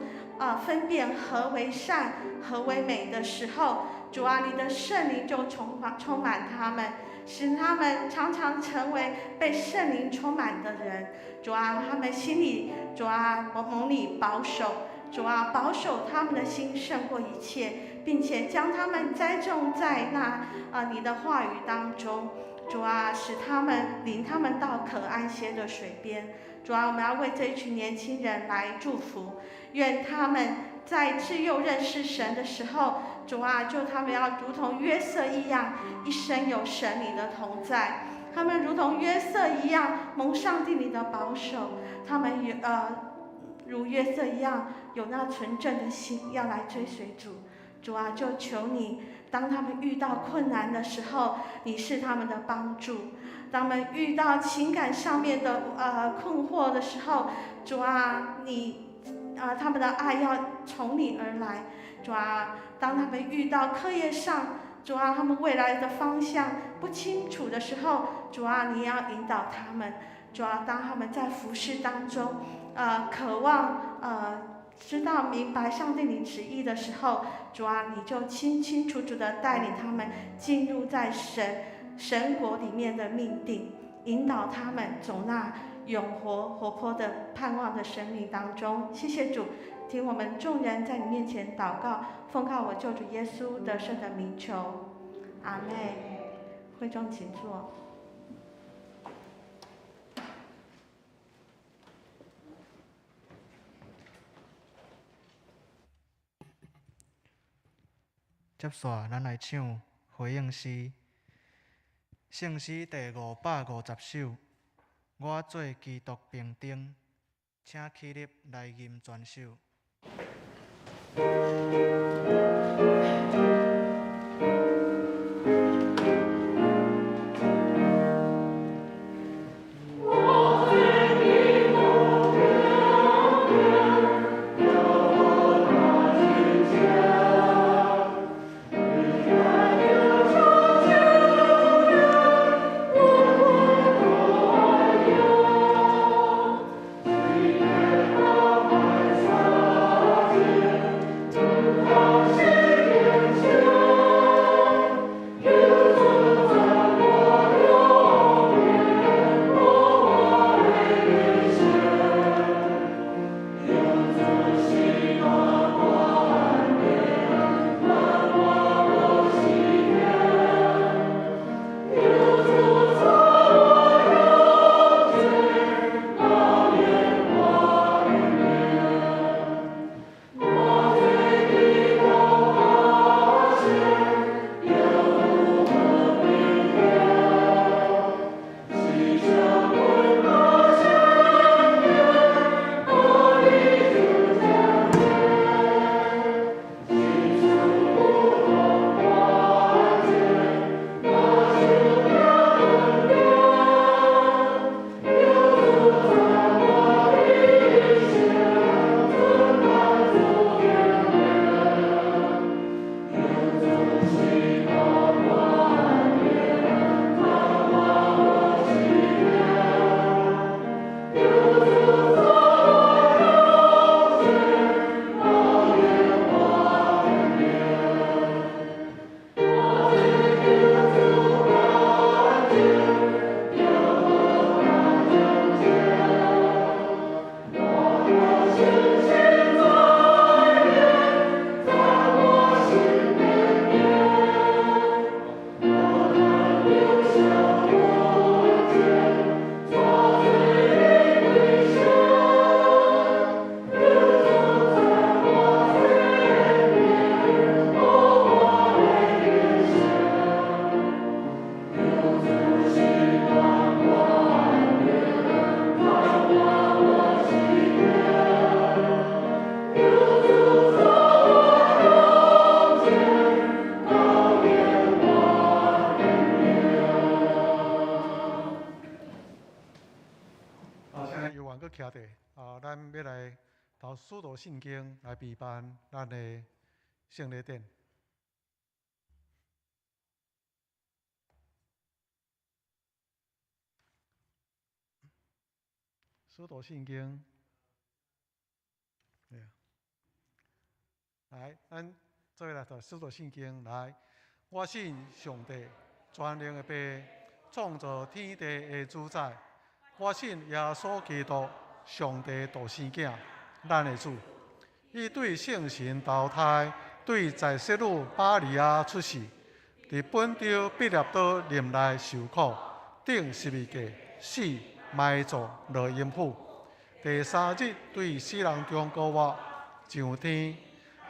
分辨何为善，何为美的时候，主啊，你的圣灵就充满他们，使他们常常成为被圣灵充满的人。主啊，他们心里，主啊，蒙你保守，主啊，保守他们的心胜过一切，并且将他们栽种在那你的话语当中。主啊，使他们领他们到可安歇的水边。主啊，我们要为这一群年轻人来祝福，愿他们在自幼认识神的时候，主啊，就他们要如同约瑟一样，一生有神你的同在。他们如同约瑟一样，蒙上帝你的保守。他们如约瑟一样，有那纯正的心，要来追随主。主啊，就求你，当他们遇到困难的时候，你是他们的帮助；当他们遇到情感上面的困惑的时候，主啊，你他们的爱要从你而来。主啊，当他们遇到课业上，主啊，他们未来的方向不清楚的时候，主啊，你要引导他们。主啊，当他们在服事当中，渴望知道明白上帝你旨意的时候，主啊，你就清清楚楚的带领他们进入在神国里面的命定，引导他们走那永活活泼的盼望的生命当中。谢谢主，听我们众人在你面前祷告，奉靠我救主耶稣得胜的名求，阿们。会众请坐。接续，咱来唱回应诗，圣诗第550首。我做基督兵丁，请起立来吟全首。使徒信经来备办咱的圣礼典。使徒信经，来，咱做伙来读使徒信经来。我信上帝，全能的父，创造天地的主宰。我信耶稣基督，上帝独生子，咱的主。伊对圣神投胎，对在圣女玛利亚出世，伫本丢彼拉多任内受苦，钉十字架，死，埋葬，落阴府。第三日对死人中复活，上天，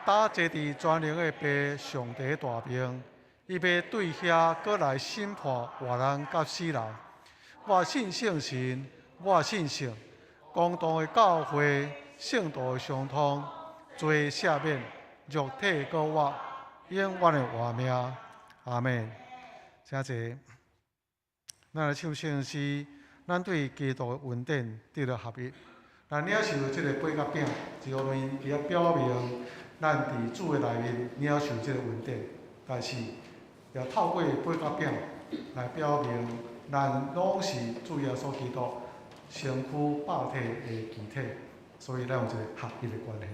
搭坐伫全能的父上帝大爿，伊欲对遐阁来审判活人佮死人。我信圣神，我信圣公同的教会，圣徒的相通，罪赦免，肉体阁活，永远的活命。阿们。请坐。咱来唱圣诗，咱对基督的恩典得到合一。咱领受这个杯佮饼，一方面伊也表明咱伫主的内面领受这个恩典，但是也透过杯佮饼来表明，咱拢是主耶稣基督身躯肉体的肢体，所以咱有一个合一的关系。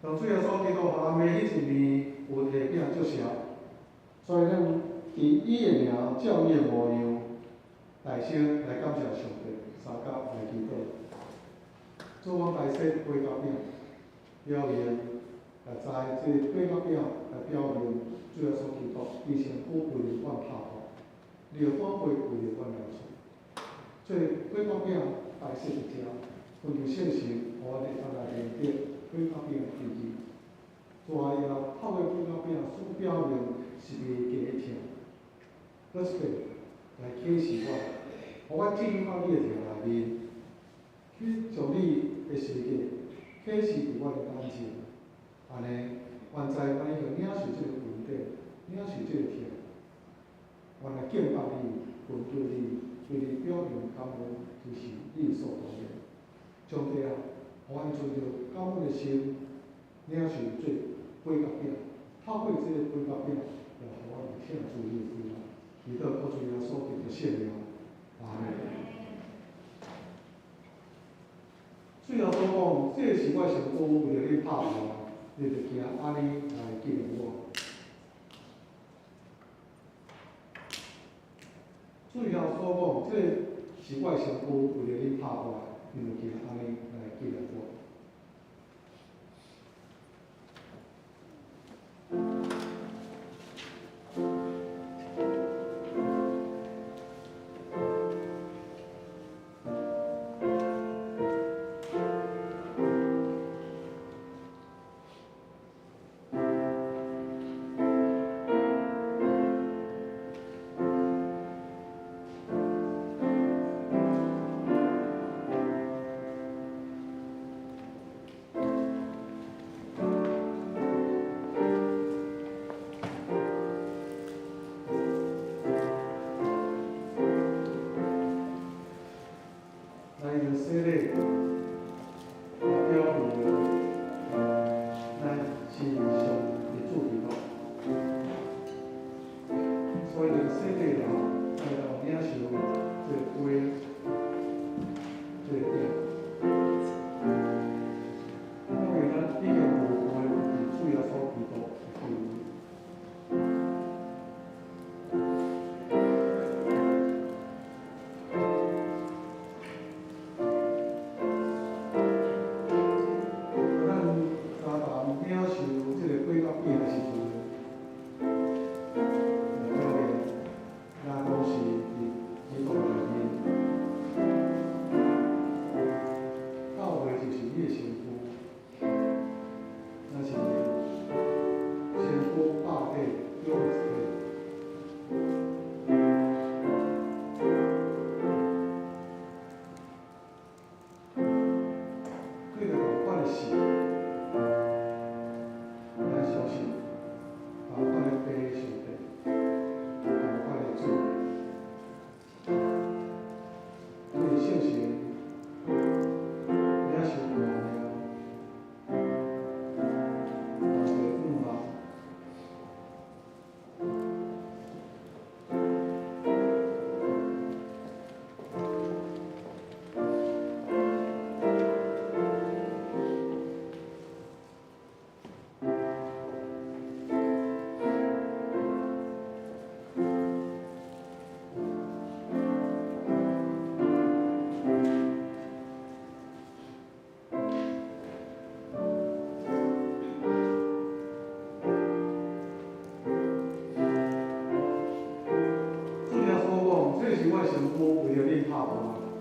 当主耶稣基督予人的彼一面有提饼祝谢，所以咱伫伊的名照伊的模样，大声来感谢上帝，相共来祈祷。主，阮来说杯甲饼，表明来知这个杯甲饼来表明主耶稣基督伊身躯为着阮拍破，你的宝贝为着阮来出。这杯甲饼摆设伫遮，根据圣神，予阮会当来认得杯甲饼的意义。主啊，伊啊，透过杯甲饼所表明是袂加的疼，阁一遍来启示我，予我进入到你的疼内面，去将你的十字架启示伫我的眼前。按呢，原知阮已经领受这个恩典，领受这个疼，阮来敬拜你，恳求你，对你表明感恩，就是理所当然。上帝啊，予阮存着感恩的心，领受这杯甲饼，透过这个杯甲饼，来予阮有疼主你的归来。祈祷靠主耶稣基督圣名，阿们。主耶稣讲，这是我身躯为著你拍破，你著行按呢来纪念我。主耶稣讲，这是我身躯为著你拍破，你著行按呢来纪念我。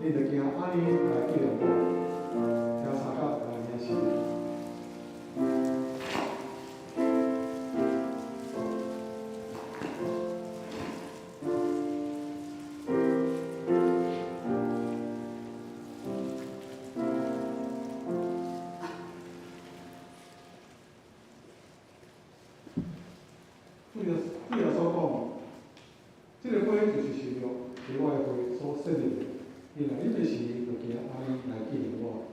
恁著行按呢來紀念我。請三甲來領聖。主耶穌講，這个杯就是新約，是我的血所設立的。恁若飲的時，就行按呢來紀念我。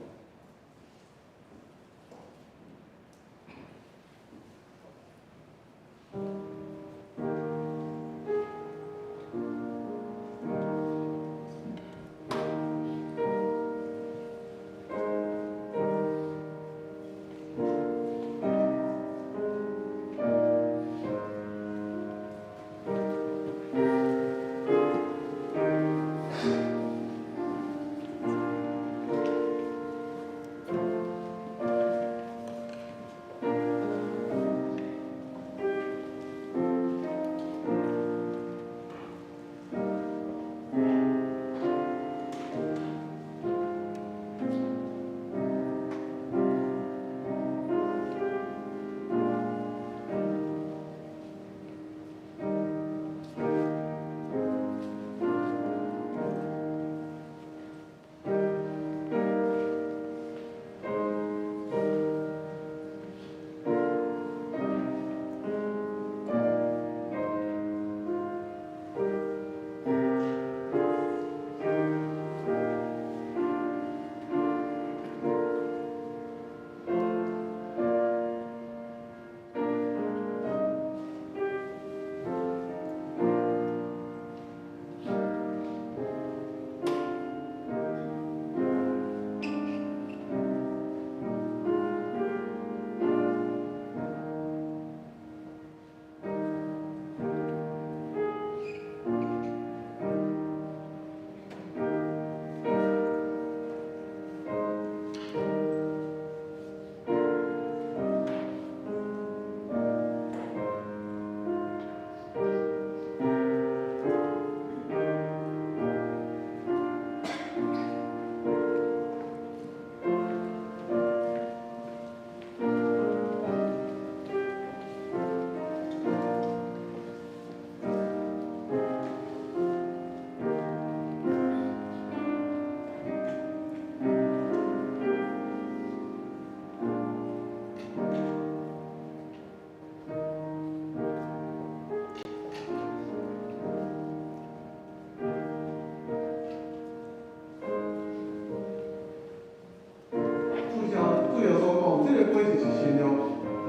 主耶穌講，這个杯就是新約，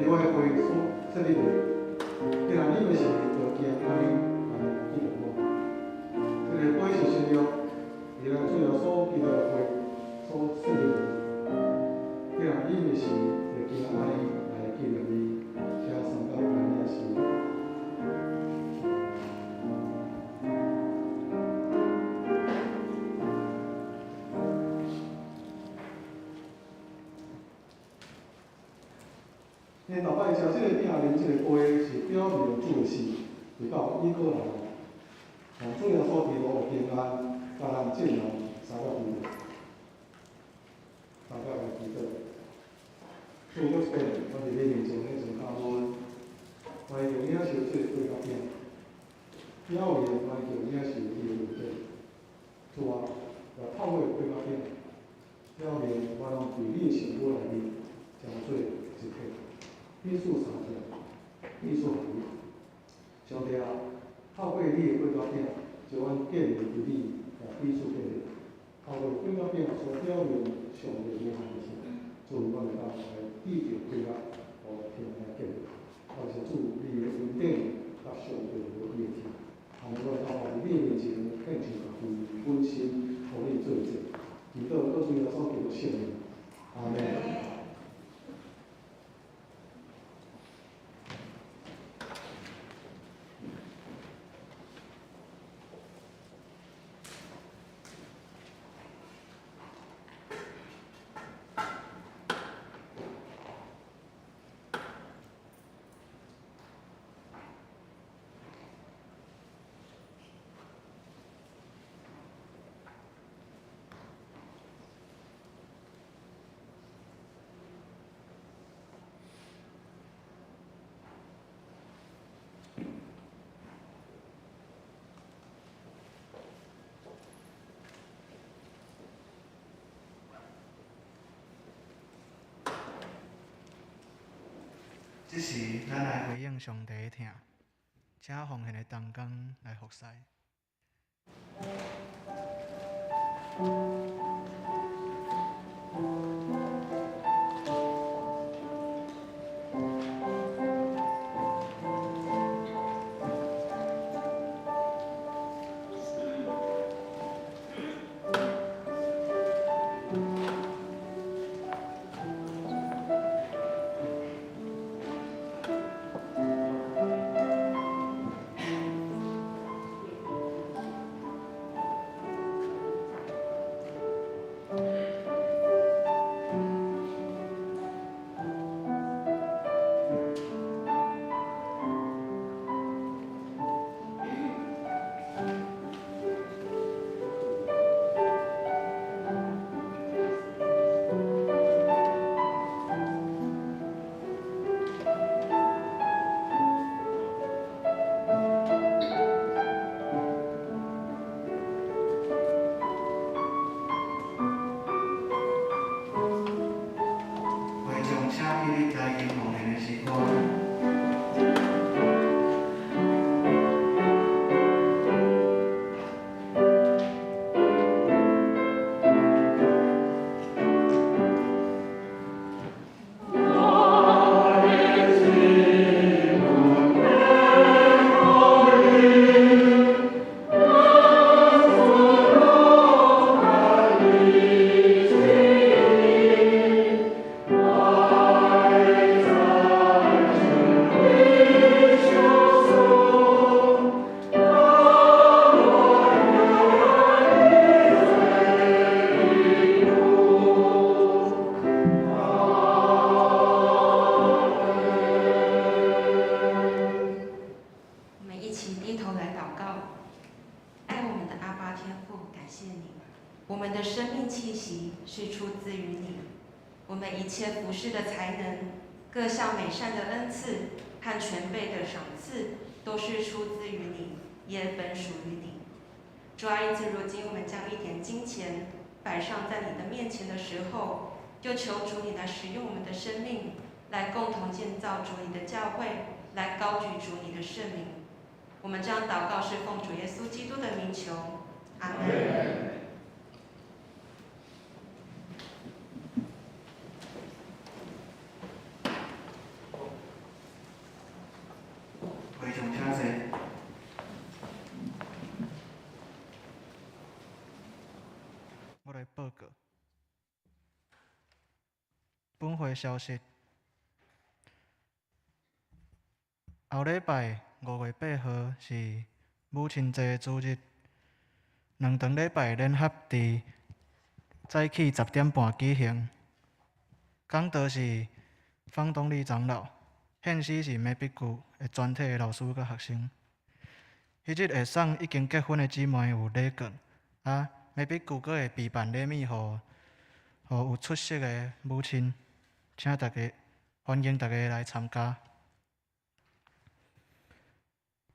是我的血所設立的。既然飲的時，就行按呢來紀念我。這个杯是新約，是咱主耶穌基督的血所設立的。既然飲的時，就行按呢來紀念伊。請三甲來領聖。𪜶逐擺食這个餅、啉這个杯，是表明主的死，直到伊閣來。願主耶穌基督的平安，佮咱眾人三甲祈禱，三甲來祈禱。主閣一遍，阮佇你面前獻上感恩，歡迎領受這个杯佮餅，表明歡迎領受你的恩典。主啊，來透過杯佮餅，表明阮攏佇你的身軀內面成做一體。彼此相疼，彼此合一。上帝啊，透過你的杯佮餅，將阮建立佇你，也彼此建立。透過杯佮餅所表明上帝無限的疼，主，阮會當來得著快樂，和平來建立。感謝主，你的恩典佮上帝無比的疼，予阮會當佇你面前獻上家己本身，予你做祭。祈禱閣主耶穌基督聖名，阿們。這時，咱來回應上帝的疼，請奉獻的同工來服侍。會眾請起立來吟奉獻的詩歌。我們一起低頭來禱告，愛我們的阿爸天父，感謝你，我們的生命氣息是出自於你，我們一切服事的才能、各項美善的恩賜和全備的賞賜，都是出自於你，也本屬於你。主啊，因此如今我們將一點金錢擺上在你的面前的時候，就求主你來使用我們的生命，來共同建造主你的教會，來高舉主你的聖名。我們這樣禱告是奉主耶穌基督的名求，阿門。會眾請坐。我來報告。本會消息：後禮拜5月8號是母親節主日，兩場禮拜聯合佇早起10點半舉行。講道是方東麗長老，獻詩是梅碧谷的全體的老師佮學生。彼日會送已經結婚的姊妹有禮券，啊，梅碧谷閣會備辦禮物予有出席的母親，請大家歡迎大家來參加。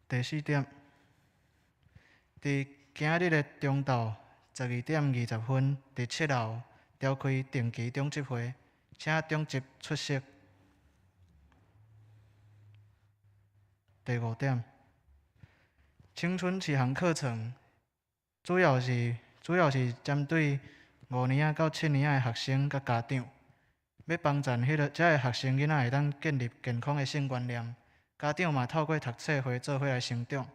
第四點，佇今日的中晝12點20分，佇7樓召開定期長執會，請長執出席。第五點，青春啟航課程主要是針對5年仔到7年仔的學生佮家長，欲幫助這个學生囡仔會當建立健康的性觀念，家長嘛透過讀冊會做伙來成長。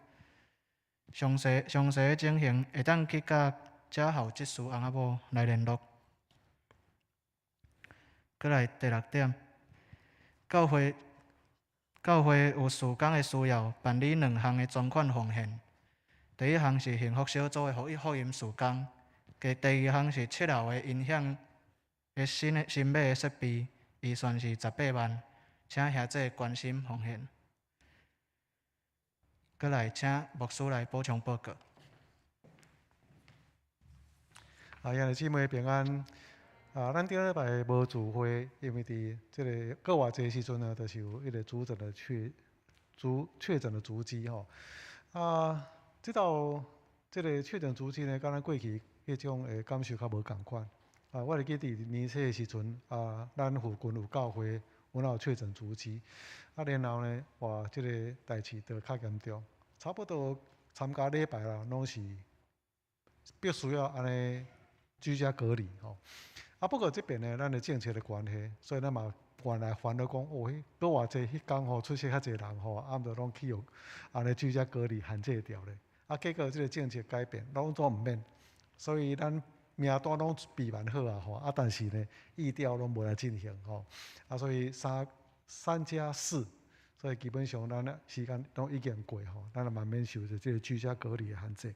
詳細的情形會當去佮家校執事翁仔某來聯絡。閣來第六點，教會有事工的需要，辦理兩項的專款奉獻。第一項是幸福小組的福音事工，第二項是7樓的音響的新買的設備，預算是18萬，請兄弟關心奉獻。閣來請牧師來補充報告。啊，兄弟姊妹平安。啊，咱頂禮拜無聚會，因為佇這个過偌濟時陣呢，就是有一個主診的確診的足跡吼。啊，這道這个確診足跡呢，佮咱過去彼種的感受較無仝款。啊，我會記佇年初的時陣，啊，咱附近有教會有哪有确诊足迹。啊，然後呢，哇，這个代誌就較嚴重，差不多參加禮拜啦，攏是必須要按呢居家隔離吼。啊，不過這邊呢，咱的政策的關係，所以咱嘛原來煩惱講，哦，彼閣偌濟彼工吼出席較濟人吼，啊，毋著攏去予按呢居家隔離限制掉咧。啊，結果這个政策改變，攏總毋免，所以咱名單攏備辦好啊吼，啊，但是呢，疫調攏無來進行吼，啊，所以3加4，所以基本上咱時間攏已經過吼，咱嘛免受著這个居家隔離的限制。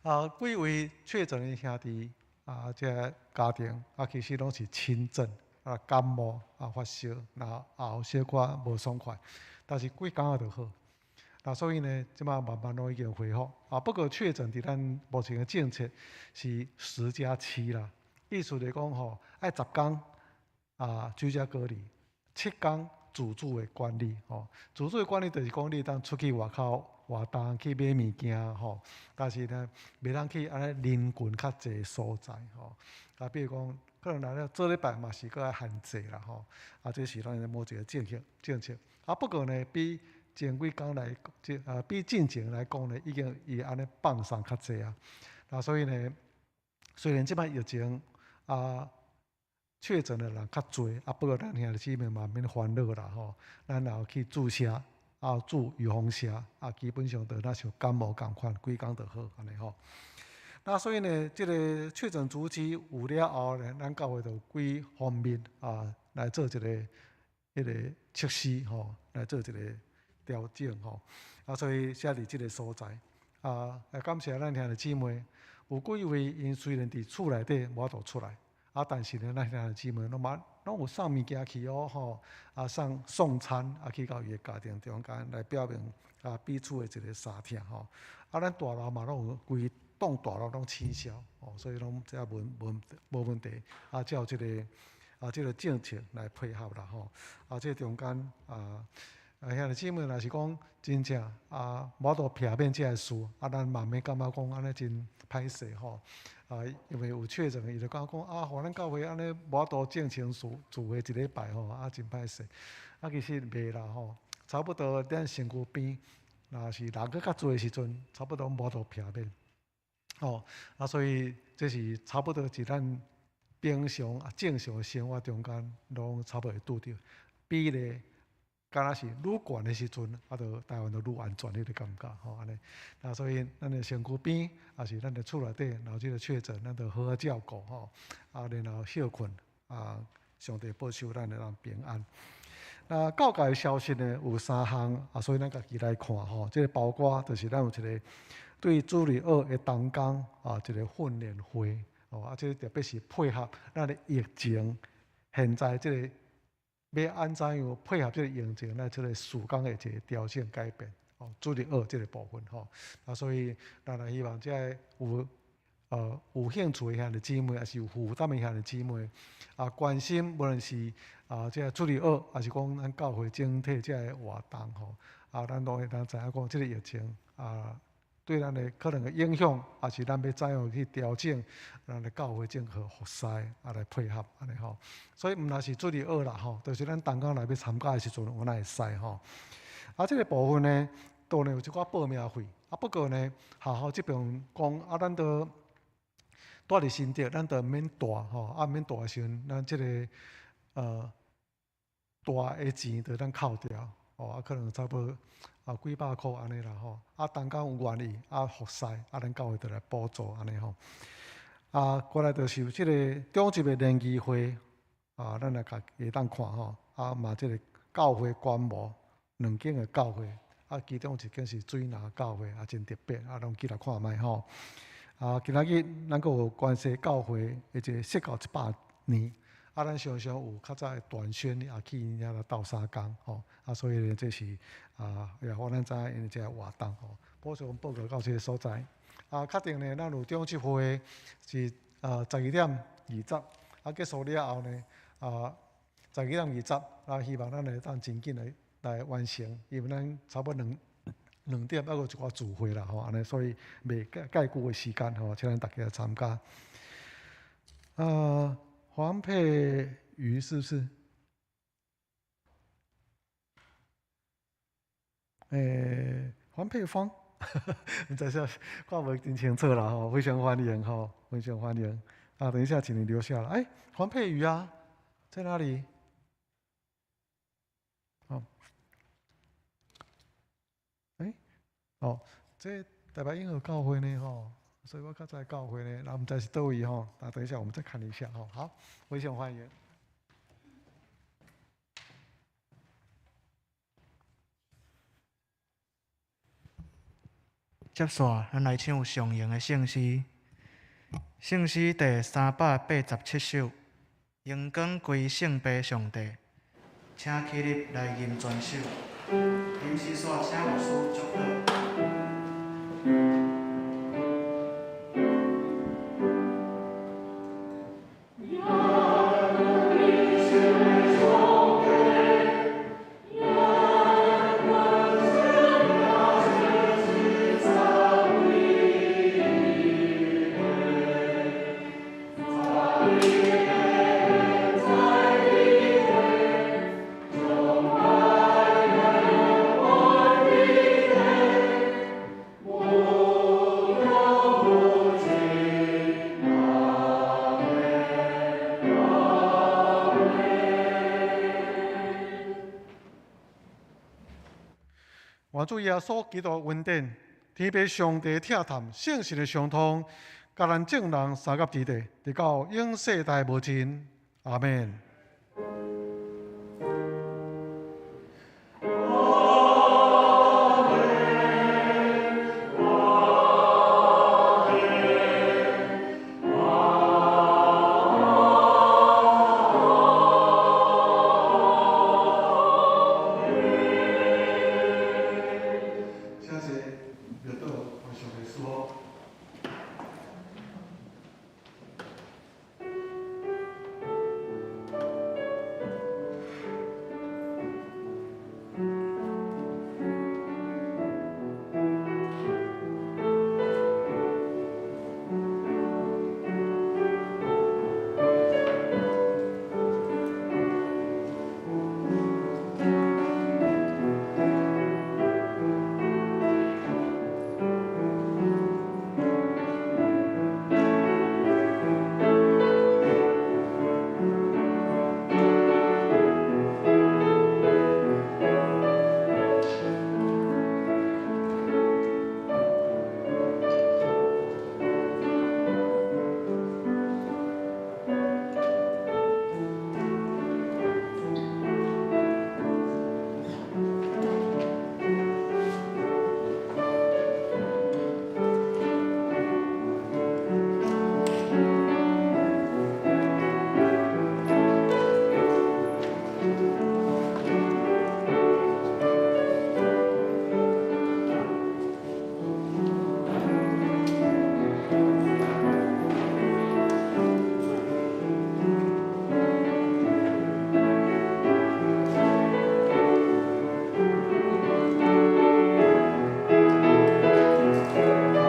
啊，幾位確診的兄弟啊，這个家庭啊，其實攏是輕症啊，感冒啊，發燒，然後喉小可無爽快，但是幾工仔就好。那所以呢，這馬慢慢攏已經恢復啊。不過確診佇咱目前的政策是10加7啦，意思就是講吼，愛十工啊居家隔離，7工自主的管理吼。自主的管理就是講你當出去外口活動去買物件吼，但是呢，袂當去按呢人群較濟所在吼。啊，比如講，可能來了做禮拜嘛是閣愛限制啦吼。啊，這是咱目前的政策政策。啊，不過呢，比前幾工來，這啊比進前來講呢，已經伊按呢放鬆較濟啊。那所以呢，雖然這擺疫情啊確診的人較濟，啊，不過咱兄弟姊妹嘛免煩惱啦吼。咱若有去注射啊，注預防射啊，基本上就若像感冒仝款，幾工就好按呢吼。那所以呢，這个確診足跡有了後呢，咱教會就有幾方面啊來做一个彼个測試吼，來做一个調整吼。啊，所以寫佇這个所在啊，來感謝咱兄弟姊妹，有幾位𪜶雖然佇厝內底無法度出來，啊，但是呢，咱兄弟姊妹攏嘛攏有送物件去哦吼，啊，送送餐啊，去到伊的家庭中間來表明啊彼此的一个相疼吼。啊，咱大樓嘛攏有規棟大樓攏清消哦，所以攏這無無無問題。啊，照這个啊這个政策來配合啦吼。啊，這中間啊。啊，兄弟姊妹若是講真正啊，無法度避免這个事，啊，咱嘛免感覺講按呢真歹勢吼。啊，因為有確診，伊就感覺講啊，予咱教會按呢無法度正常聚聚會一禮拜吼，啊，真歹勢。啊，其實袂啦吼，差不多咱身軀邊，若是人閣較濟的時陣，差不多無法度避免。吼，啊，所以這是差不多是咱平常啊正常的生活中間，攏差不多會拄著比例。敢若是愈懸的時陣，啊，就台灣就愈安全彼个感覺吼，按呢。那所以咱的身軀邊，抑是咱的厝內底，若有這个確診，咱就好好照顧吼。啊，然後歇睏，啊，上帝保守咱會當平安。那教界的消息呢，有三項，啊，所以咱家己來看吼。這个包括就是咱有一个對主日學的同工啊，一個訓練會，哦，啊，這个特別是配合咱的疫情，現在這个。欲按怎樣配合這个疫情來這个事工的一个調整改變，哦，主日學這个部分吼，啊，所以咱也希望這个有有興趣的兄弟姊妹，抑是有負擔的兄弟姊妹，啊，關心無論是啊這个主日學，抑是講咱教會整體這个活動吼，啊，咱攏會當知影講這个疫情啊。對咱的可能的影響，抑是咱欲怎樣去調整，咱的教會整個服侍啊來配合按呢吼。所以毋但是主日學啦吼，就是咱同工來欲參加的時陣，有哪會使吼。啊，這个部分呢，當然有一寡報名費。啊，不過呢，學校這邊講啊，咱都蹛佇新竹，咱都免帶吼，啊免帶的時陣，咱這个帶的錢就咱扣掉。哦，啊，可能差不多啊幾百箍按呢啦吼，啊，同工有願意啊服侍，啊，咱教會就來補助按呢吼。啊，過來就是有這个長執的聯誼會，啊，咱來共會當看吼，啊嘛這个教會觀摩兩間的教會，啊，其中一間是水林教會，啊，真特別，啊，攏去來看覓吼。啊，今仔日咱閣有關西教會的一个釋教100年。啊，咱常常有較早的短宣也去𪜶遐來鬥相共吼，啊，所以呢，這是啊，也予咱知影𪜶這个活動吼。補充報告到這个所在。啊，確定呢，咱有長執會是啊12點20，啊結束了後呢，啊12點20，啊希望咱會當真緊來來完成，因為咱差不多兩點猶閣有一寡聚會啦吼，按呢，所以袂蓋蓋久的時間吼，請咱大家來參加。啊。黃佩瑜是不是？黃佩芳，毋知啥，看無真清楚啦吼，非常歡迎吼，非常歡迎。啊，等一下，請你留下來。哎，黃佩瑜啊，在哪裡？哦，哎，哦，這台北永和教會呢吼，所以我較早教會呢，那毋知是佗位吼。啊，等一下，我們再看一下吼。好，非常歡迎。接紲，咱來唱上榮的聖詩，聖詩第387首，榮光歸聖父上帝，請起立來吟全首。吟詩煞請牧師祝禱。願主耶穌基督恩典、天父上帝疼痛、聖神的相通，佮咱眾人相佮佇咧，直到永世代無盡。阿們。謝謝劉導，我上帝賜福。好，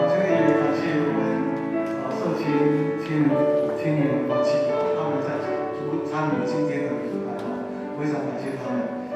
這裡也感謝我們社青青年團契，他們在參與今天的禮拜，非常感謝他們。